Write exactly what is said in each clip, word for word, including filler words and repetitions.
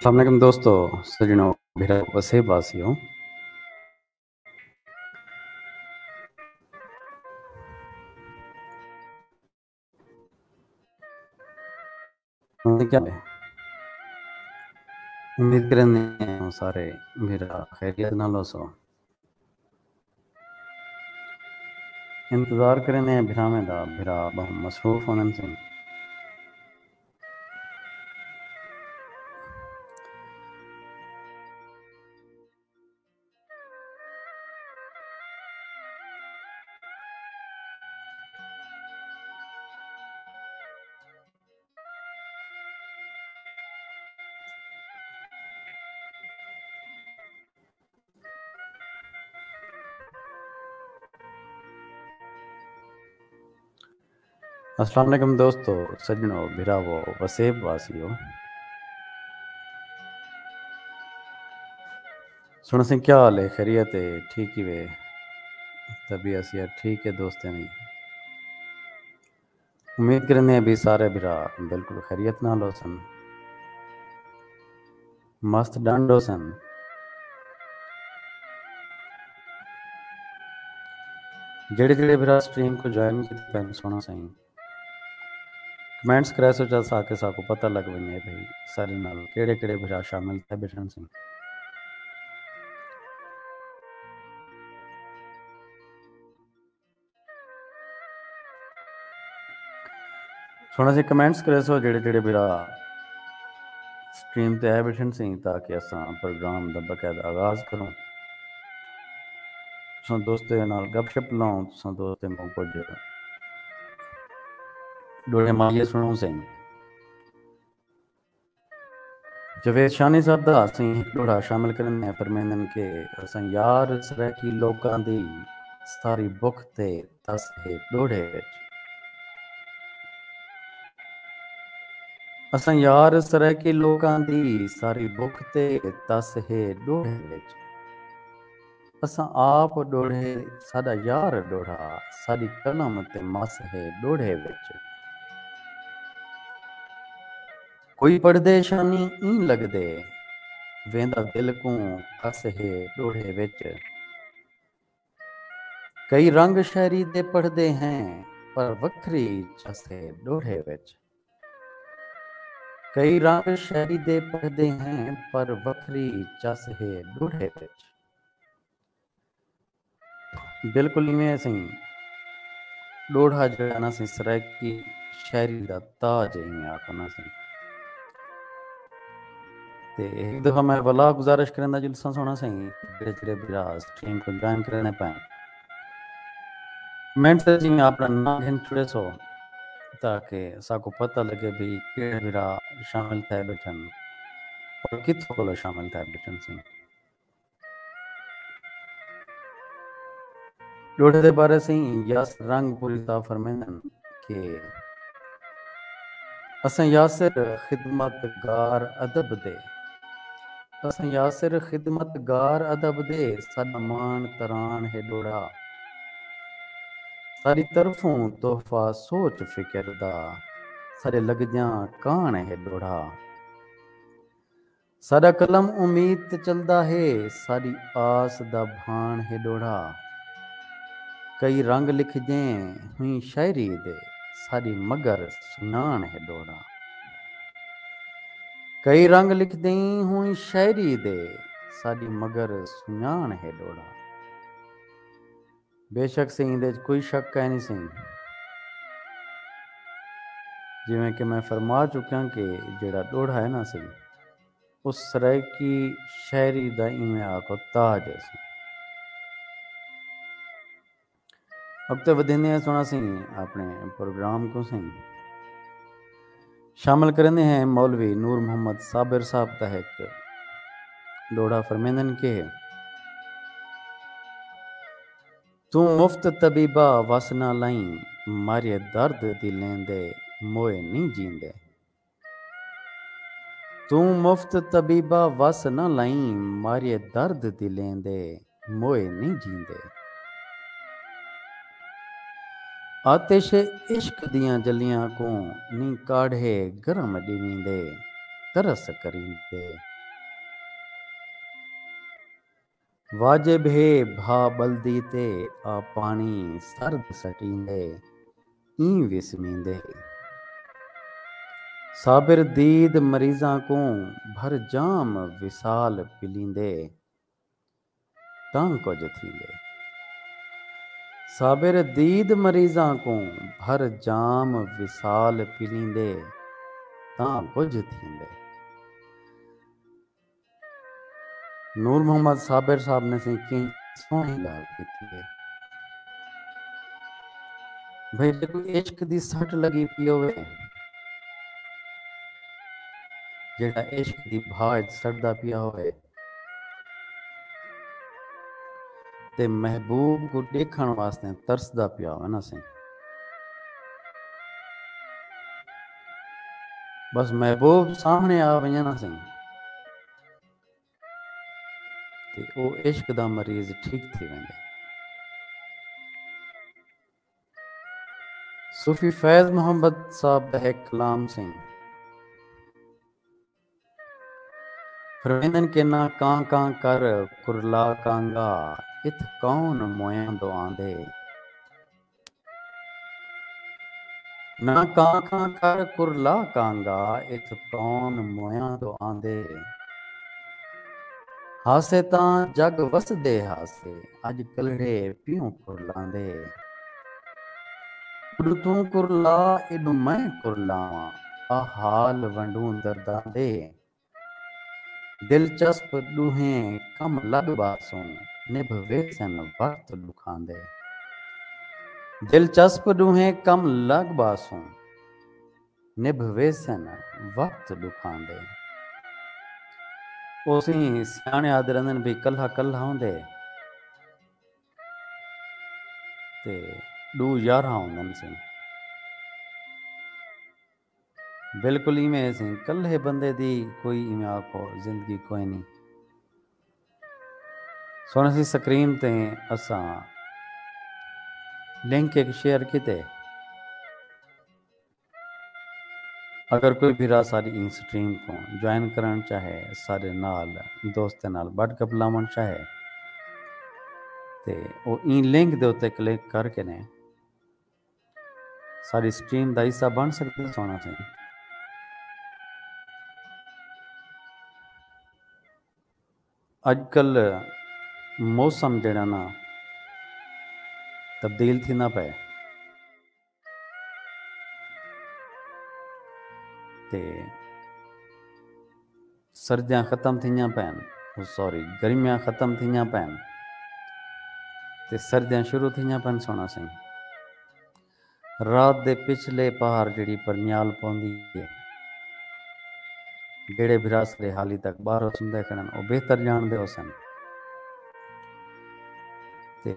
السلام علیکم دوستو، سجنو، بھرا وسیب واسیو۔ کیا ہے؟ امید کرنے ہیں سارے بھرا خیریت نال ہوسو۔ انتظار کریندے ہیں بھراویں دا، بھرا بہوں مصروف ہوندن سن۔ السلام علیکم دوستو، سجنو، بھراوو، وسیب واسیو۔ سݨ سئیں، کیا حال ہے؟ خیریت ہے؟ ٹھیک ہی وے؟ طبیعت صحت ٹھیک ہے دوستیں دی؟ امید کریندے ہیں بھی سارے بھرا بالکل خیریت نال ہوسن، مست ڈنڈ ہوسن۔ جڑے جڑے بھرا سٹریم کو جوائن کیتے پہن سونا سائیں، کمنٹس کرے سو چا سا کہ ساکو پتہ لگ ونجے بھئی سارے نال کیڑے کیڑے بھرا شامل تھے بیٹھن سائیں۔ سونا سی کمنٹس کرے سو جڑے جڑے بھرا سٹریم تے آئے بیٹھن سی تاکہ اساں پروگرام دا باقاعدہ آغاز کروں۔ تساں دوستیں نال گپ شپ لاؤں، تساں دوستیں کو کچھ ڈوڑے مالیے سنوں سائیں۔ جاوید شانی صاحب دا اسیں ہک ݙوہڑا شامل کریندے ہیں، فرمیندن کہ اساں یار سرائیکی لوکاں دی ساری بکھ تے تس ہے ݙوہڑے وچ۔ اساں یار سرائیکی لوکاں دی ساری بکھ تے تس ہے ݙوہڑے وچ۔ اساں آپ ݙوہڑے، ساݙا یار ݙوہڑا، ساݙی قلم تے مس ہے ݙوہڑے وچ۔ کوئی پڑھدے شانی ایں لڳدے، ویندا دل کوں کس ہے ݙوہڑے وچ۔ کئی رنگ شاعری دے پڑھدے ہیں، پر وکھری چس ہے ݙوہڑے وچ۔ کئی رنگ شاعری دے پڑھدے ہیں، پر وکھری چس ہے ݙوہڑے وچ۔ بالکل ایویں اسیں ݙوہڑا جیڑھا نا سیں سرائیکی شاعری دا تاج ہے، ایویں آکھو نا سیں۔ تے ہک دفعہ میں ولا گزارش کریندا جو تساں سونا سیں جیڑھے جیڑھے بھرا سٹریم کو جوائن کریندے پئے، کمنٹ تے جیویں اپݨا ناں گھن چھڑے سو تاکہ ساکو پتہ لگے بھی کیڑھے بھرا شامل تھئے بیٹھن اور کتھوں کولو شامل تھئے بیٹھن سیں۔ ݙوہڑے دے بارے سئیں یاسر رنگ پوری صاحب فرمیندن کہ اساں یاسر خدمت گار ادب دے، اساں یاسر خدمت گار ادب دے، ساݙا ماݨ تراݨ ہے ݙوہڑا۔ ساݙی طرفوں تحفہ سوچ فکر دا، ساݙے لڳدیاں کاݨ ہے ݙوہڑا۔ ساݙا قلم امید تے چلدا ہے، ساݙی آس دا بھاݨ ہے ݙوہڑا۔ کئی رنگ لکھدیں ہوئیں شاعری دے، ساݙی مگر سنڄاݨ ہے ݙوہڑا۔ کئی رنگ لکھدیں ہوئیں شاعری دے، ساݙی مگر سنڄاݨ ہے ݙوہڑا۔ بے شک سئیں، ایندے اچ کوئی شک کائنی سئیں۔ جیویں کہ میں فرما چکیاں کہ جیڑھا ݙوہڑا ہے نا سئیں، او سرائیکی شاعری دا ایویں آکھو تاج ہے سئیں۔ اڳتے ودھیندے ہیں سݨا سئیں اپݨے پروگرام کوں سئیں۔ شامل کریندے ہیں مولوی نور محمد صابر صاحب دا ہک ݙوہڑا، فرمیندن کہ توں مفت طبیبہ وس نہ لئیں، مارے درد دی لیندے موئے نی جیندے۔ توں مفت طبیبہ وس نہ لئیں، مارے درد دی لیندے موئے نی جیندے۔ آتش عشق دیاں جلیاں کوں نی کاڑھے گرم ݙیویندے، ترس کریندے۔ واجب ہے بھا ٻلدی تے آ پاݨی سرد سٹیندے، ایں وسمیندے۔ صابر دید مریضاں کوں بھر جام وصال پلیندے، تاں کجھ تھیندے۔ صابر دید مریضاں کوں بھر جام وصال پلیندے، تاں کجھ تھیندے۔ نور محمد صابر صاحب نے سائیں کہیں سوہݨی ڳالھ کیتی ہے۔ بھئی جے کوئی عشق دی سٹ لڳی پئی ہووے، جیڑھا عشق دی بھاہ اچ سڑدا پیا ہووے تے محبوب کوں ݙیکھݨ واسطے ترسدا پیا ہووے نا سائیں، بس محبوب سامݨے آ ونڄے نا سائیں، تے او عشق دا مریض ٹھیک تھی ویندے۔ صوفی فیض محمد صاحب دا ہک کلام سئیں، فرمیندن کہ نہ کاں کاں کر کرلا کانگا، اتھ کون مویاں دو آندے۔ نہ کاں کاں کر کرلا کانگا، اتھ کون مویاں دو آندے۔ ہاسے تاں جگ وسدے ہاسے، اڄ کلہڑے پیوں کرلاندے۔ اݙوں توں کرلا، ایݙوں میں کرلاواں، آ حال ونڈوں درداں دے۔ دلچسپ ݙوہیں کم لڳ ٻاسوں، نبھ ویسن وقت ݙکھاندے۔ دلچسپ ݙوہیں کم لڳ ٻاسوں، نبھ ویسن وقت ݙکھاندے۔ او سئیں سیاݨے آہدے رہندن بھئی کلہا کلہا ہوندے تے ݙو یارہاں ہوندن سئیں۔ بالکل ایویں ہے سئیں، کلہے بندے دی کوئی ایویں آکھو زندگی کوئی نہیں۔ سوہݨے سئیں سکرین تے اساں لنک ہک شیئر کیتے۔ اگر کوئی بھرا ساݙی ایں سٹریم کوں جوائن کرݨ چاہے، ساݙے نال دوستیں نال ٻڈھ گپ لاوݨ چاہے تے او ایں لنک دے اتے کلک کر کے نے ساݙی سٹریم دا حصہ بݨ سڳدے۔ سوہݨا سئیں، اڄ کل موسم جیڑھا نا تبدیل تھیندا پئے تے سردیاں ختم تھیندیاں پئن، او سوری، گرمیاں ختم تھیندیاں پئن تے سردیاں شروع تھیندیاں پئن۔ سوہݨا سئیں، رات دے پچھلے پہر جیڑھی پرنیال پوندی ہے، جیڑھے بھرا ساݙے حالی تک ٻاہروں سمدے کھڑن، او بہتر ڄاݨدے ہوسن۔ تے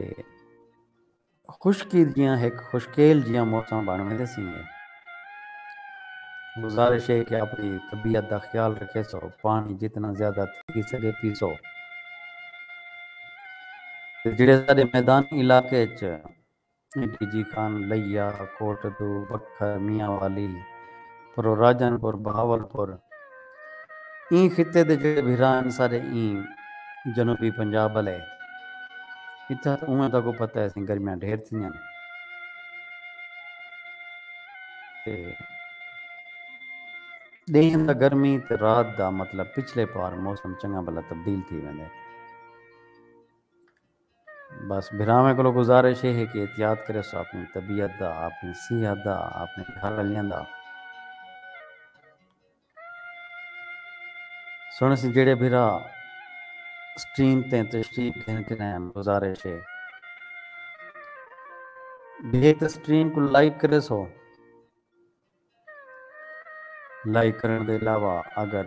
خشکی جیاں ہک خشکیل جیاں موسم بݨ ویندے سئیں۔ گزارش ہے کہ اپݨی طبیعت دا خیال رکھیسو، پاݨی جتنا زیادہ تھی سڳے پیسو۔ تے جیڑھے ساݙے میدانی علاقے اچ ڈی جی خان، لیا، کوٹ دو، بکھر، میاں والی، پرو راجن پور، بہاول پور، ایں خطے دے جیڑھے بھرا ہن سارے ایں جنوبی پنجاب والے، اتھاں تاں اونویں تہاکوں پتہ ہے سئیں گرمیاں ڈھیر تھیندیاں ہن۔ تے ݙینہہ دا گرمی تے رات دا مطلب پچھلے پار موسم چنڳا بھلا تبدیل تھی ویندے۔ بس بھراواں کولوں گزارش اے ہے کہ احتیاط کریسو اپݨی طبیعت دا، اپݨی صحت دا، اپݨے گھر والیاں دا۔ سوہݨے سئیں جیڑھے بھرا سٹریم تے تشریف گھن کے آئے ہن، گزارش اے بھئی تے سٹریم کوں لائک کریسو۔ لائک کرݨ دے علاوہ اگر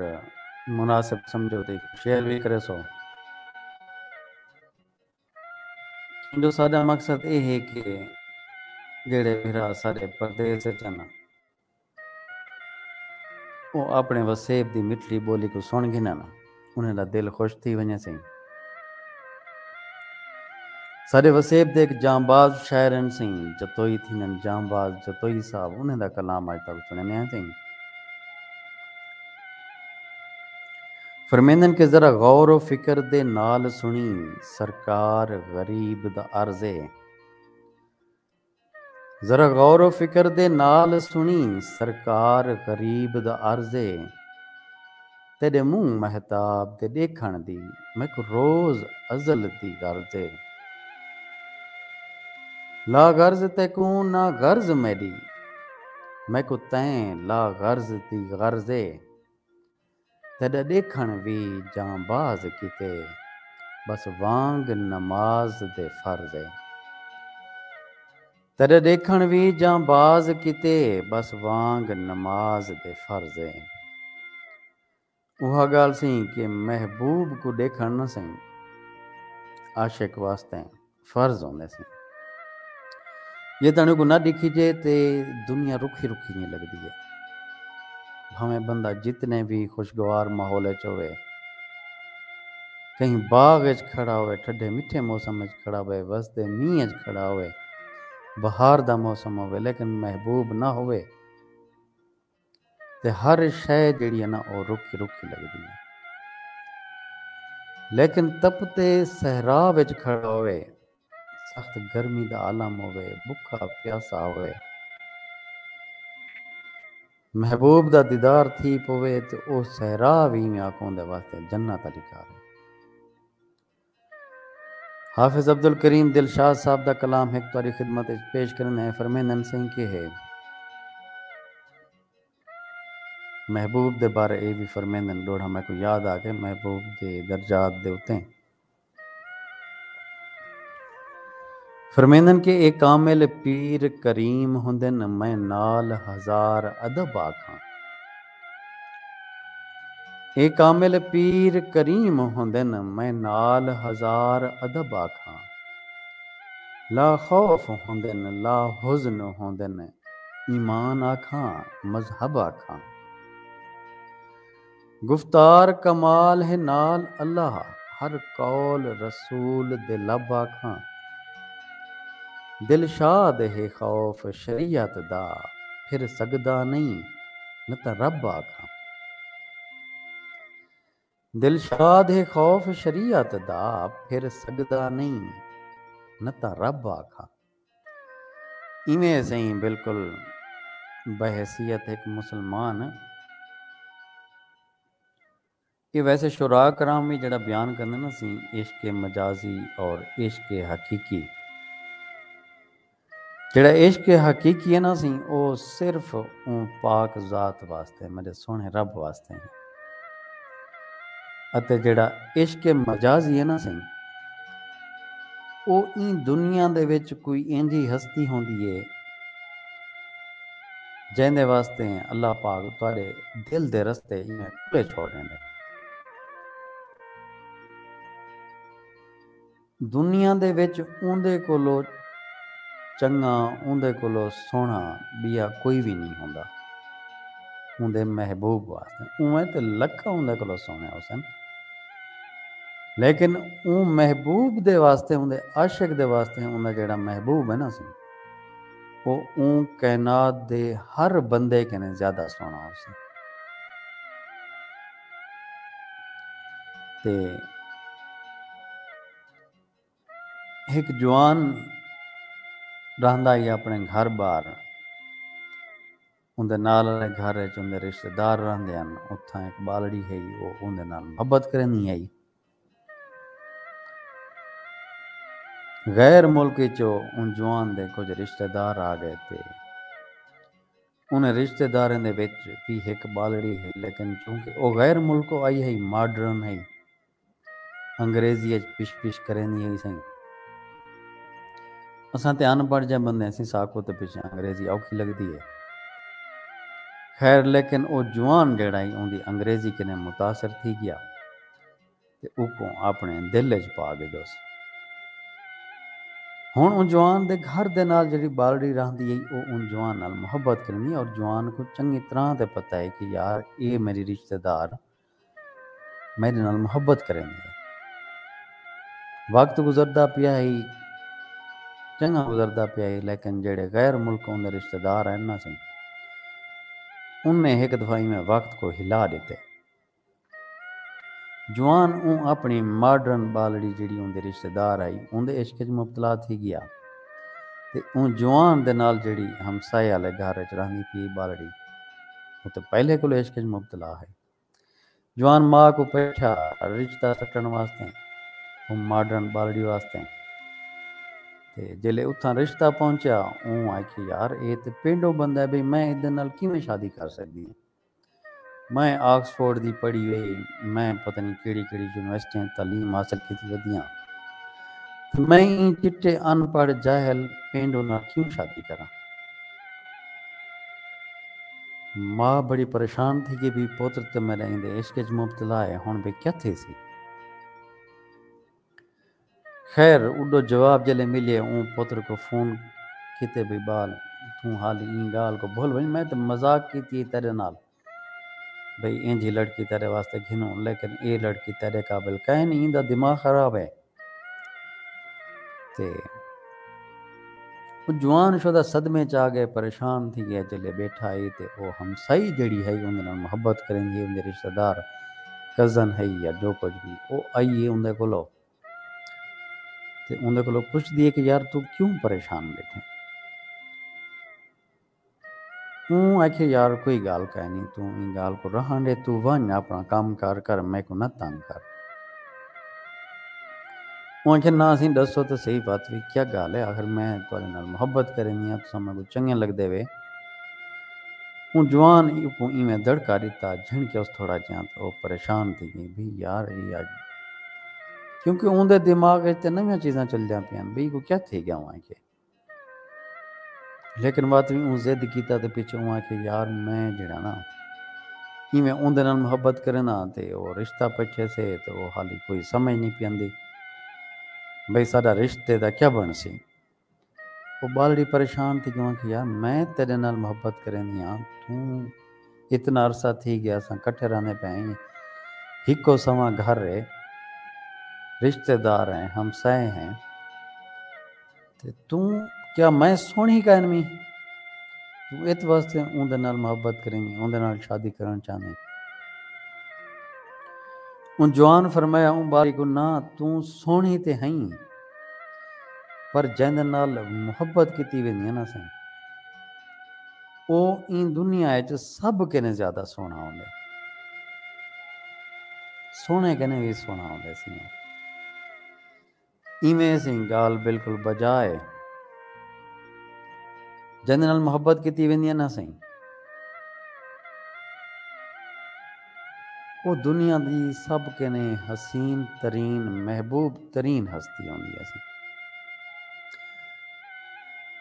مناسب سمجھو تے شیئر وی کریسو۔ کیونکہ ساݙا مقصد اے ہے کہ جیڑھے بھرا ساݙے پردیس اچ ہن، او اپݨے وسیب دی مٹھی ٻولی کوں سݨ گھنن، انہیں دا دل خوش تھی ونڄے سئیں۔ ساݙے وسیب دے ہک جانباز شاعر ہن سئیں، جتوئی تھیندن جانباز جتوئی صاحب، انہیں دا کلام اڄ تہاکوں سݨیندے ہیں سئیں۔ فرمیندن کہ ذرا غور و فکر دے نال سنی، سرکار غریب دا عرض ہے۔ ذرا غور و فکر دے نال سنی، سرکار غریب دا عرض ہے۔ تیݙے منہ مہتاب دے ݙیکھݨ دی میکوں روز ازل دی غرض ہے۔ لا غرض تیکوں نہ غرض میݙی، میکوں تیں لا غرض دی غرض ہے۔ تیݙا ݙیکھݨ وی جاں باز کیتے، بس وانگ نماز دے فرض ہے۔ تیݙا ݙیکھݨ وی جاں باز کیتے، بس وانگ نماز دے فرض ہے۔ اوہا ڳالھ سئیں کہ محبوب کوں ݙیکھݨ نہ سئیں، عاشق واسطے فرض ہوندے سئیں۔ جے تاں کوں نہ ݙیکھیجے تے دنیا رکھی رکھی جئیں لڳدی ہے۔ بھاویں بندہ جتنے وی خوشگوار ماحول اچ ہووے، کہیں باغ اچ کھڑا ہووے، ٹھڈے مٹھے موسم اچ کھڑا ہووے، وسدے مینہ اچ کھڑا ہووے، بہار دا موسم ہووے، لیکن محبوب نہ ہووے، تے ہر شے جیڑھی ہے نا، او رکھی رکھی لڳدی ہے۔ لیکن تپتے صحرا وچ کھڑا ہووے، سخت گرمی دا عالم ہووے، بکھا پیاسا ہووے، محبوب دا دیدار تھی پووے تے او صحرا وی میں آکھوں دے واسطے جنت آلی کار ہے۔ حافظ عبدالکریم دلشاد صاحب دا کلام ہک تہاݙی خدمت وچ پیش کرݨ ہے، فرمیندن سئیں کہ ہے، محبوب دے بارے اے وی فرمیندن، ݙوہڑا میکوں یاد آ ڳئے محبوب دے درجات دے اتے۔ فرمیندن کہ اے کامل پیر کریم ہوندن، میں نال ہزار ادب آکھاں۔ اے کامل پیر کریم ہوندن، میں نال ہزار ادب آکھاں۔ لا خوف ہوندن، لا حزن ہوندن، ایمان آکھاں، مذہب آکھاں۔ گفتار کمال ہے نال اللہ، ہر قول رسول دے لب آکھاں۔ دلشاد ہے خوف شریعت دا، پھر سڳدا نئیں، نہ تاں رب آکھاں۔ دلشاد ہے خوف شریعت دا، پھر سڳدا نئیں، نہ تاں رب آکھاں۔ ایویں سئیں بالکل بحیثیت ہک مسلمان۔ اے ویسے شعراء کرام وی جیڑھا بیان کریندے نا سئیں، عشق مجازی اور عشق حقیقی۔ جیڑھا عشق حقیقی ہے نا سئیں، او صرف اوں پاک ذات واسطے، میݙے سوہݨے رب واسطے ہے۔ اتے جیڑھا عشق مجازی ہے نا سئیں، او ایں دنیا دے وچ کوئی اینجھی ہستی ہوندی ہے جیندے واسطے اللہ پاک تہاݙے دل دے رستے ایویں کھلے چھوڑ ݙیندے۔ دنیا دے وچ اوندے کولو چنڳا، اوندے کولو سوہݨا ٻیا کوئی وی نئیں ہوندا۔ اوندے محبوب واسطے اونویں تے لکھاں اوندے کولو سوہݨے ہوسن، لیکن اوں محبوب دے واسطے، اوندے عاشق دے واسطے اوندا جیڑھا محبوب ہے نا سئیں، او اوں کائنات دے ہر بندے کنیں زیادہ سوہݨا ہوسی۔ تے ہک جوان رہندا ہئی اپݨے گھر ٻاہر، اوندے نال آلے گھر اچ اوندے رشتہ دار رہندے ہن۔ اتھاں ہک ٻالڑی ہئی، او اوندے نال محبت کریندی ہئی۔ غیر ملک اچوں اوں جوان دے کجھ رشتہ دار آ ڳئے تے انہیں رشتہ داریں دے وچ وی ہک ٻالڑی ہئی، لیکن چونکہ او غیر ملکوں آئی ہئی، ماڈرن ہئی، انگریزی اچ پش پش کریندی ہئی سئیں۔ اساں تے ان پڑھ جے بندے سئیں، ساکوں تے پچھے انگریزی اوکھی لڳدی ہے۔ خیر، لیکن او جوان جیڑھا ہئی، اوندی انگریزی کنیں متاثر تھی ڳیا تے اوکوں اپݨے دل اچ پا گھدوس۔ ہݨ اوں جوان دے گھر دے نال جیڑھی ٻالڑی رہندی ہئی، او اوں جوان نال محبت کریندی ہے اور جوان کوں چنڳی طرح تے پتہ ہے کہ یار، اے میݙی رشتہ دار میݙے نال محبت کریندی ہے۔ وقت گزردا پیا ہئی، چنڳا گزردا پیا ہئی، لیکن جیڑھے غیر ملک اوندے رشتہ دار ہن نا سئیں، انہیں ہک دفعہ ایویں وقت کوں ہلا ݙتے۔ جوان اوں اپݨی ماڈرن ٻالڑی جیڑھی اوندے رشتہ دار ہئی اوندے عشق اچ مبتلا تھی ڳیا، تے اوں جوان دے نال جیڑھی ہمسائے آلے گھر اچ رہندی پئی ٻالڑی، او تے پہلے کولو عشق اچ مبتلا ہئی۔ جوان ماء کوں پیٹھا رشتہ سٹݨ واسطے، اوں ماڈرن ٻالڑی واسطے۔ تے جیلے اتھاں رشتہ پہنچیا، اوں آکھیا، یار، اے تے پینڈو بندہ ہے، بھئی میں ایندے نال کیویں شادی کر سڳدی ہاں؟ میں آکسفورڈ دی پڑھی ہوئی، میں پتہ نہیں کیڑھی کیڑھی یونیورسٹیاں تعلیم حاصل کیتی ودیاں، تے میں ایں چٹے ان پڑھ جاہل پینڈو نال کیوں شادی کراں؟ ماء بڑی پریشان تھی ڳئی، بھئی پتر تے میݙا ایندے عشق اچ مبتلا ہے، ہݨ بھئی کیا تھیسی؟ خیر، اݙو جواب جلے ملے، اوں پتر کوں فون کیتے، بھئی ٻال، توں حالی ایں ڳالھ کوں بھل ونڄ، میں تے مذاق کیتی ہے تیݙے نال، بھئی اینجھی لڑکی تیݙے واسطے گھنوں، لیکن اے لڑکی تیݙے قابل کائنی، ایندا دماغ خراب ہے۔ تے او جوان شدہ صدمے چ آ ڳئے، پریشان تھی ڳئے۔ جلے ٻیٹھا ہئی تے او ہمسائی جیڑھی ہئی اوندے نال محبت کریندی ہئی، اوندے رشتہ دار، کزن ہئی یا جو کجھ وی، او آئی ہے اوندے کولو تے اوندے کولو پچھدی ہے کہ یار توں کیوں پریشان ٻیٹھیں؟ اوں آکھیا، یار کوئی ڳالھ کائنی، توں ایں ڳالھ کوں رہݨ ݙے، توں ونڄ اپݨا کم کار کر، میکوں نہ تنگ کر۔ اوں آکھیا، نہ سئیں، ݙسو تاں سہی بات وی کیا ڳالھ ہے؟ آخر میں تہاݙے نال محبت کریندی ہاں، تساں میکوں چنڳے لڳدے وے۔ اوں جوان اوکوں ایویں دڑکا ݙتا، جھنکیس تھوڑا جیہاں تے او پریشان تھی ڳئی، بھئی یار اے اڄ، کیونکہ اوندے دماغ اچ تے نویاں چیزاں چلدیاں پیاں ہن، بھئی ایکوں کیا تھی ڳیا ہوواں کہ لیکن وت وی اوں ضد کیتا تے پچھے اوں آکھیا، یار میں جیڑھا نا ایویں اوندے نال محبت کرینداں تے او رشتہ پچھے سے تے او حالی کوئی سمجھ نی پیندی بھئی ساݙا رشتے دا کیا بݨسی۔ او ٻالڑی پریشان تھی ڳئی، اوں آکھیا، یار میں تیݙے نال محبت کریندی ہاں، توں اتنا عرصہ تھی ڳیا اساں کٹھے رہندے پئے ہیں، ہکو سواں گھر ہے، رشتے دار ہیں، ہمسائے ہیں، تے توں کیا میں سوہݨی کائنی؟ توں ات واسطے اوندے نال محبت کریندیں، اوندے نال شادی کرݨ چاہندیں؟ اوں جوان فرمایا، اوں ٻالڑی کوں، نہ، توں سوہݨی تے ہئیں، پر جیندے نال محبت کیتی ویندی ہے نا سئیں، او ایں دنیا اچ سب کنے زیادہ سوہݨا ہوندے، سوہݨے کنے وی سوہݨا ہوندے سئیں۔ ایویں سئیں، ڳالھ بالکل بجا ہے۔ جیندے نال محبت کیتی ویندی ہے نا سئیں، او دنیا دی سب کنے حسین ترین، محبوب ترین ہستی ہوندی ہے سئیں۔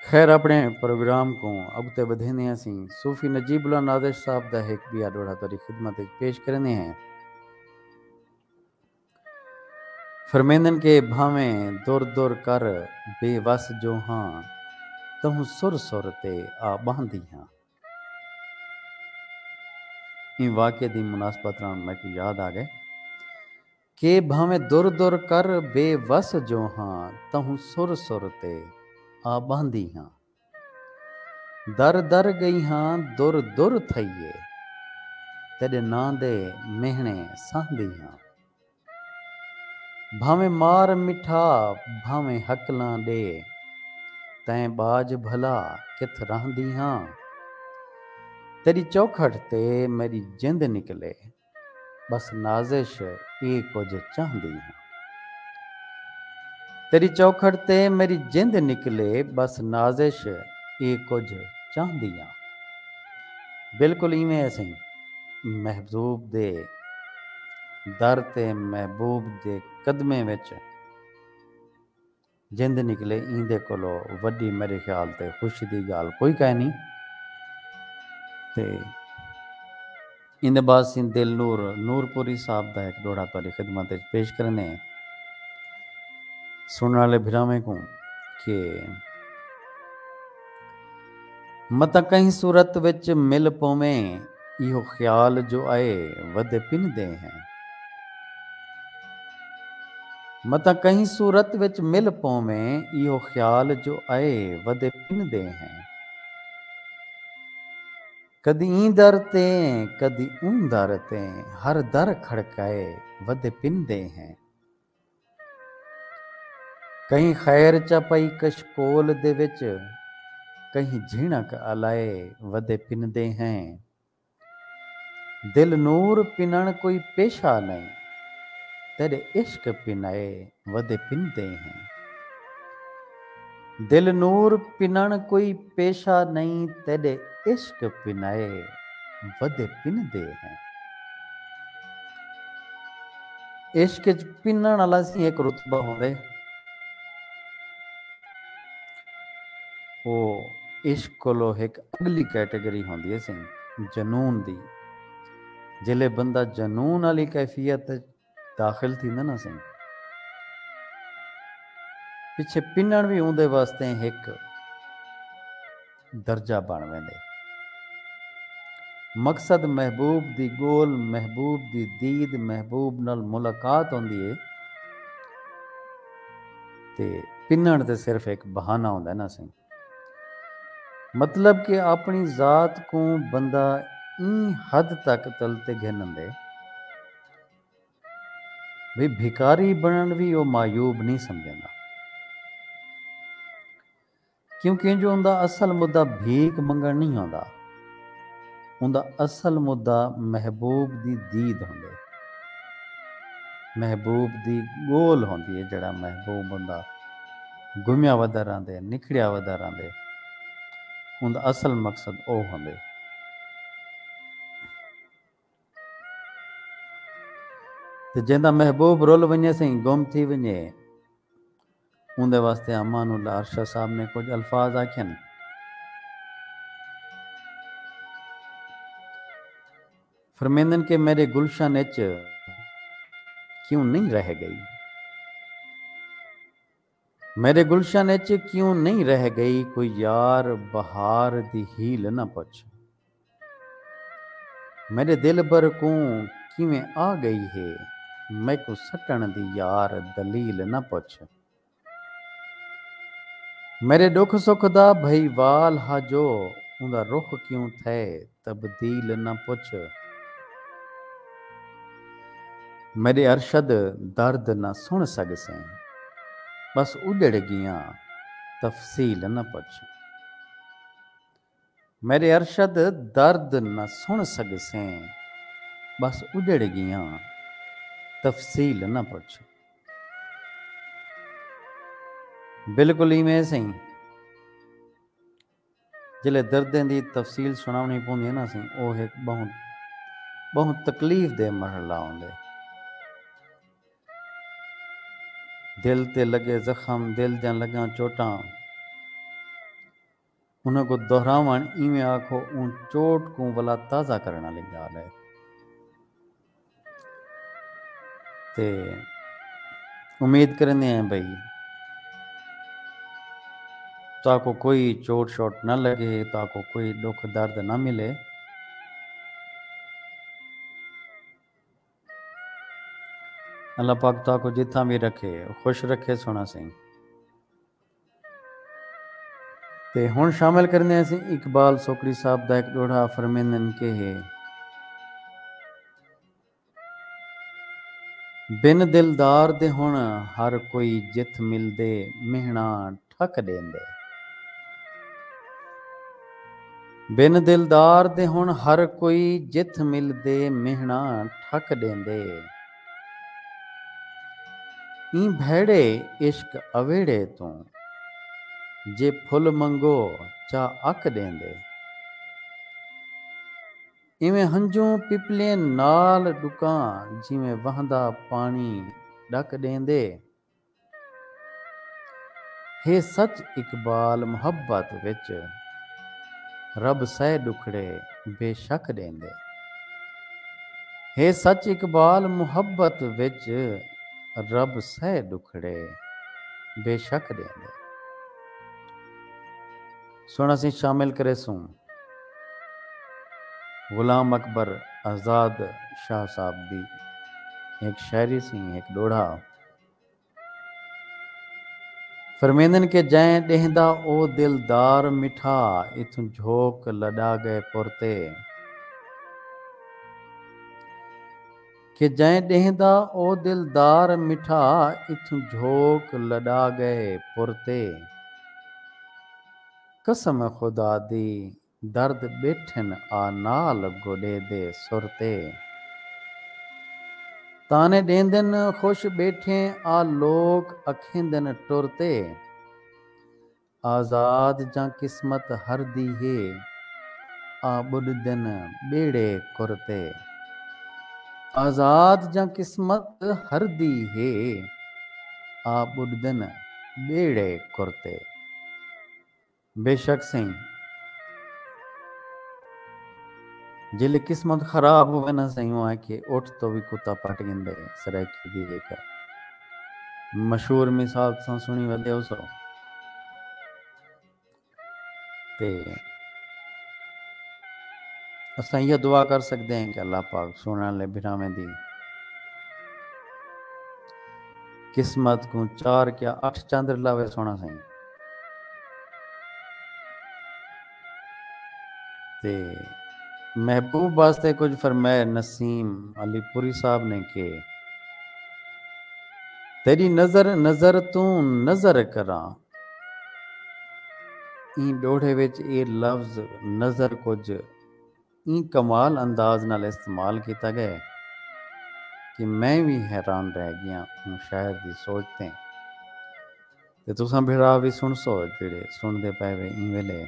خیر، اپݨے پروگرام کوں اڳتے ودھیندے ہیں سئیں، صوفی نجیب اللہ نازش صاحب دا ہک ٻیا ݙوہڑا تہاݙی خدمت وچ پیش کریندے ہیں۔ فرمیندن کہ بھانویں در در کر بے وس جو ہاں، تہوں سر سر تے آ ٻاہندی ہاں۔ ایں واقعے دی مناسبت نال میکوں یاد آ ڳئے کہ بھانویں در در کر بے وس جو ہاں، تہوں سر سر تے آ ٻاہندی ہاں۔ در در ڳئی ہاں، در در تھئی اے، تیݙے ناں دے مہݨے سہندی ہاں۔ بھانویں مار مٹھا، بھانویں ہکلاں ݙے، تیں ٻاجھ بھلا کتھ رہندی ہاں۔ تیݙی چوکھٹ تے میݙی جند نکلے، بس نازش اے کجھ چاہندی ہاں۔ تیݙی چوکھٹ تے میݙی جند نکلے، بس نازش اے کجھ چاہندی ہاں۔ بالکل ایویں ہے سئیں، محبوب دے در تے محبوب دے قدمیں وچ جند نکلے، ایندے کولو وݙی میݙے خیال تے خوشی دی ڳالھ کوئی کائنی۔ تے ایندے بعد سئیں دل نور نور پوری صاحب دا ہک ݙوہڑا تہاݙی خدمت وچ پیش کریندے ہیں۔ سݨݨ آلے بھراویں کوں کہ متاں کہیں صورت وچ مل پوویں، ایہو خیال جو اے ودے پندے ہیں۔ متاں کہیں صورت وچ مل پوویں، ایہو خیال جو اے ودے پندے ہیں۔ کدی ایں در تے، کدی اوں در تے، ہر در کھڑکائے ودے پندے ہیں۔ کہیں خیر چا پئی کشکول دے وچ، کہیں جھنک الائے ودے پندے ہیں۔ دل نور پنݨ کوئی پیشہ نئیں، تیݙے عشق پنائے ودے پندے ہیں۔ دل نور پنݨ کوئی پیشہ نئیں، تیݙے عشق پنائے ودے پندے ہیں۔ عشق اچ پنݨ والا سی ہک رتبہ ہوندے۔ او عشق کولو ہک اڳلی کیٹیگری ہوندی ہے سئیں، جنون دی۔ جیلے بندہ جنون والی کیفیت داخل تھیندا نا سئیں، پچھے پنݨ وی اوندے واسطے ہک درجہ بݨ ویندے۔ مقصد محبوب دی ڳول، محبوب دی دید، محبوب نال ملاقات ہوندی ہے، تے پنݨ تے صرف ہک بہانہ ہوندا ہے نا سئیں۔ مطلب کہ اپݨی ذات کوں بندہ ایں حد تک تل تے گھن آندے بھئی بھکاری بݨݨ وی او معیوب نئیں سمجھیندا، کیونکہ جو اوندا اصل مدعا بھیک منگݨ نئیں ہوندا، اوندا اصل مدعا محبوب دی دید ہوندے، محبوب دی ڳول ہوندی ہے، جیڑھا محبوب اوندا گھمیا ودا رہندے، نکھڑیا ودا رہندے، اوندا اصل مقصد او ہوندے۔ تے جیندا محبوب رل ونڄے سئیں، گم تھی ونڄے، اوندے واسطے امان اللہ ارشد صاحب نے کجھ الفاظ آکھن۔ فرمیندن کہ میݙے گلشن اچ کیوں نئیں رہ ڳئی، میݙے گلشن اچ کیوں نئیں رہ ڳئی، کوئی یار بہار دی ہیل نہ پچھ۔ میݙے دلبر کوں کیویں آ ڳئی ہے، میکوں سٹݨ دی یار دلیل نہ پچھ۔ میݙے ݙکھ سکھ دا بھئی وال ہا جو، اوندا رخ کیوں تھئے تبدیل نہ پچھ۔ میݙے ارشد درد نہ سݨ سڳسیں، بس اڄڑ ڳیاں تفصیل نہ پچھ۔ میݙے ارشد درد نہ سݨ سڳسیں، بس اڄڑ ڳیاں تفصیل نہ پچھ۔ بالکل ایویں سئیں، جلے دردیں دی تفصیل سݨاوݨی پوندی ہے نا سئیں، او ہک ٻہوں، ٻہوں تکلیف دہ مرحلہ ہوندے۔ دل تے لڳے زخم، دل دیاں لڳاں چوٹاں، انہاں کوں دہراوݨ ایویں آکھو اوں چوٹ کوں ولا تازہ کرݨ والی ڳالھ ہے۔ تے امید کریندے ہیں بھئی تہاکوں کوئی چوٹ شوٹ نہ لڳے، تہاکوں کوئی ݙکھ درد نہ ملے۔ اللہ پاک تہاکوں جتھاں وی رکھے، خوش رکھے سوہݨا سئیں۔ تے ہݨ شامل کریندے ہیں سئیں اقبال سوکڑی صاحب دا ہک ݙوہڑا، فرمیندن کہ ہے، بن دلدار دے ہݨ ہر کوئی جتھ ملدے، مہݨاں ٹھک ݙیندے۔ بن دلدار دے ہݨ ہر کوئی جتھ ملدے، مہݨاں ٹھک ݙیندے۔ ایں بھیڑے عشق اویڑے توں، جے پھل منگو چا اک ݙیندے۔ ایویں ہنجوں پپلیں نال ݙکاں، جیویں وہندا پاݨی ݙک ݙیندے۔ ہے سچ اقبال محبت وچ، رب سئے ݙکھڑے بے شک ݙیندے۔ ہے سچ اقبال محبت وچ، رب سئے ݙکھڑے بے شک ݙیندے۔ سوہݨا سئیں شامل کریسوں غلام اکبر آزاد شاہ صاحب دی ہک شاعری سئیں، ہک ݙوہڑا۔ فرمیندن کہ جئیں ݙینہہ دا او دلدار مٹھا، اتھوں جھوک لݙا ڳئے پُر تے۔ کہ جئیں ݙینہہ دا او دلدار مٹھا، اتھوں جھوک لݙا ڳئے پُر تے۔ قسم خدا دی درد ٻیٹھن آ نال گوݙے دے سُر تے۔ طعنے ݙیندن خوش ٻیٹھیں آ لوک اکھیندن ٹُر تے۔ آزاد جاں قسمت ہر دی ہے آ ٻݙدن ٻیڑے کُر تے۔ آزاد جاں قسمت ہر دی ہے آ ٻݙدن ٻیڑے کُر تے۔ بے شک سئیں، جیلے قسمت خراب ہووے نا سئیں، اوں آکھے اٹھ توں وی کتا پٹ گھندے۔ سرائیکی دی ہک مشہور مثال تساں سُݨی ودے ہوسو۔ تے اساں ایہا دعا کر سڳدے ہیں کہ اللہ پاک سُݨݨ آلے بھراویں دی قسمت کوں چار کیا اٹھ چندر لاوے۔ سوہݨا سئیں۔ تے محبوب واسطے کجھ فرمائے نسیم علی پوری صاحب نے کہ تیݙی نظر نظر توں نظر کراں۔ ایں ݙوہڑے وچ اے لفظ نظر کجھ ایں کمال انداز نال استعمال کیتا ڳئے کہ میں وی حیران رہ ڳیاں اوں شاعر دی سوچ تے۔ تے تساں بھرا وی سُݨسو جیڑھے سُݨدے پئے وے ایں ویلے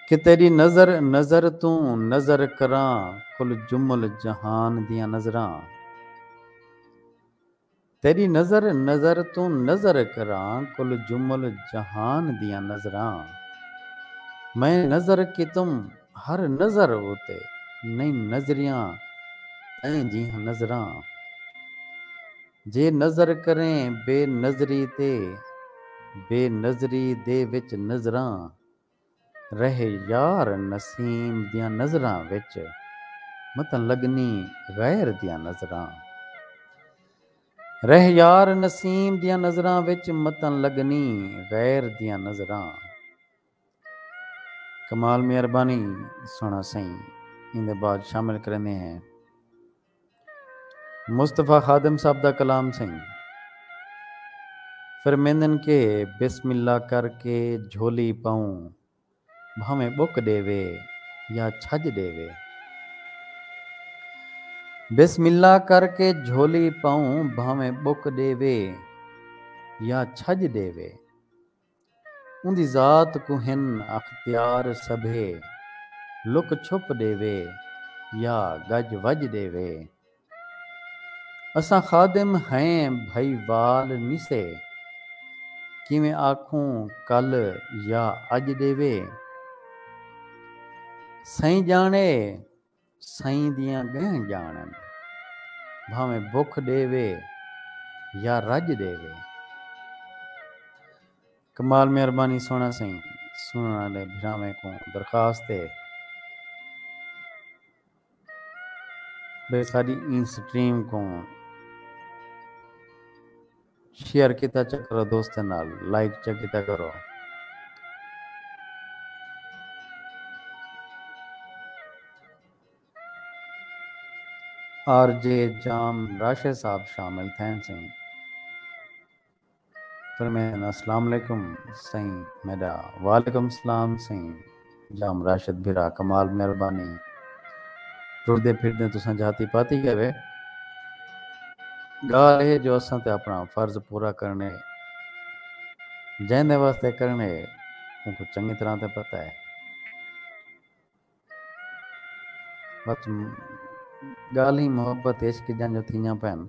کہ تیݙی نظر نظر توں نظر کراں، کل جمل جہان دیاں نظراں۔ تیݙی نظر نظر توں نظر کراں، کل جمل جہان دیاں نظراں۔ میں نظر کیتم ہر نظر اتے، نئیں نظریاں تیں جیہاں نظراں۔ جے نظر کریں بے نظری تے، بے نظری دے وچ نظراں۔ رہ یار نسیم دیاں نظراں وچ متاں لڳنی غیر دیاں نظراں۔ رہ یار نسیم دیاں نظراں وچ متاں لڳنی غیر دیاں نظراں۔ کمال مہربانی سوہݨا سئیں۔ ایندے بعد شامل کریندے ہیں مصطفی خادم صاحب دا کلام سئیں۔ فرمیندن کہ بسم اللہ کر کے جھولی پاؤں، بھانویں ٻک ݙیوے یا چھڄ ݙیوے۔ بسم اللہ کر کے جھولی پاؤں، بھانویں ٻک ݙیوے یا چھڄ ݙیوے۔ اوندی ذات کوں ہن اختیار سبھے، لک چھپ ݙیوے یا ڳڄ وڄ ݙیوے۔ اساں خادم ہیں بھئی وال نسے، کیویں آکھوں کل یا اڄ ݙیوے۔ سئیں ڄاݨے سئیں دیاں ڳئیں ڄاݨن، بھانویں بکھ ݙیوے یا رڄ ݙیوے۔ کمال مہربانی سوہݨا سئیں۔ سݨݨ آلے بھراویں کوں درخواست ہے بھئی ساݙی ایں سٹریم کوں شیئر کیتا چا کرو دوستاں نال، لائک چا کیتا کرو۔ آر جے جام راشد صاحب شامل تھین سئیں۔ فرمین، السلام علیکم سئیں میݙا۔ وعلیکم السلام سئیں جام راشد بھرا، کمال مہربانی۔ ٹردے پھردے تساں جھاتی پاتی ڳئے وے۔ ڳالھ اے جو اساں تے اپݨا فرض پورا کرݨے، جیندے واسطے کرݨے، اونکوں چنڳی طرح تے پتہ ہے۔ بس ڳالھیں محبت عشق دیاں جو تھیندیاں پئن،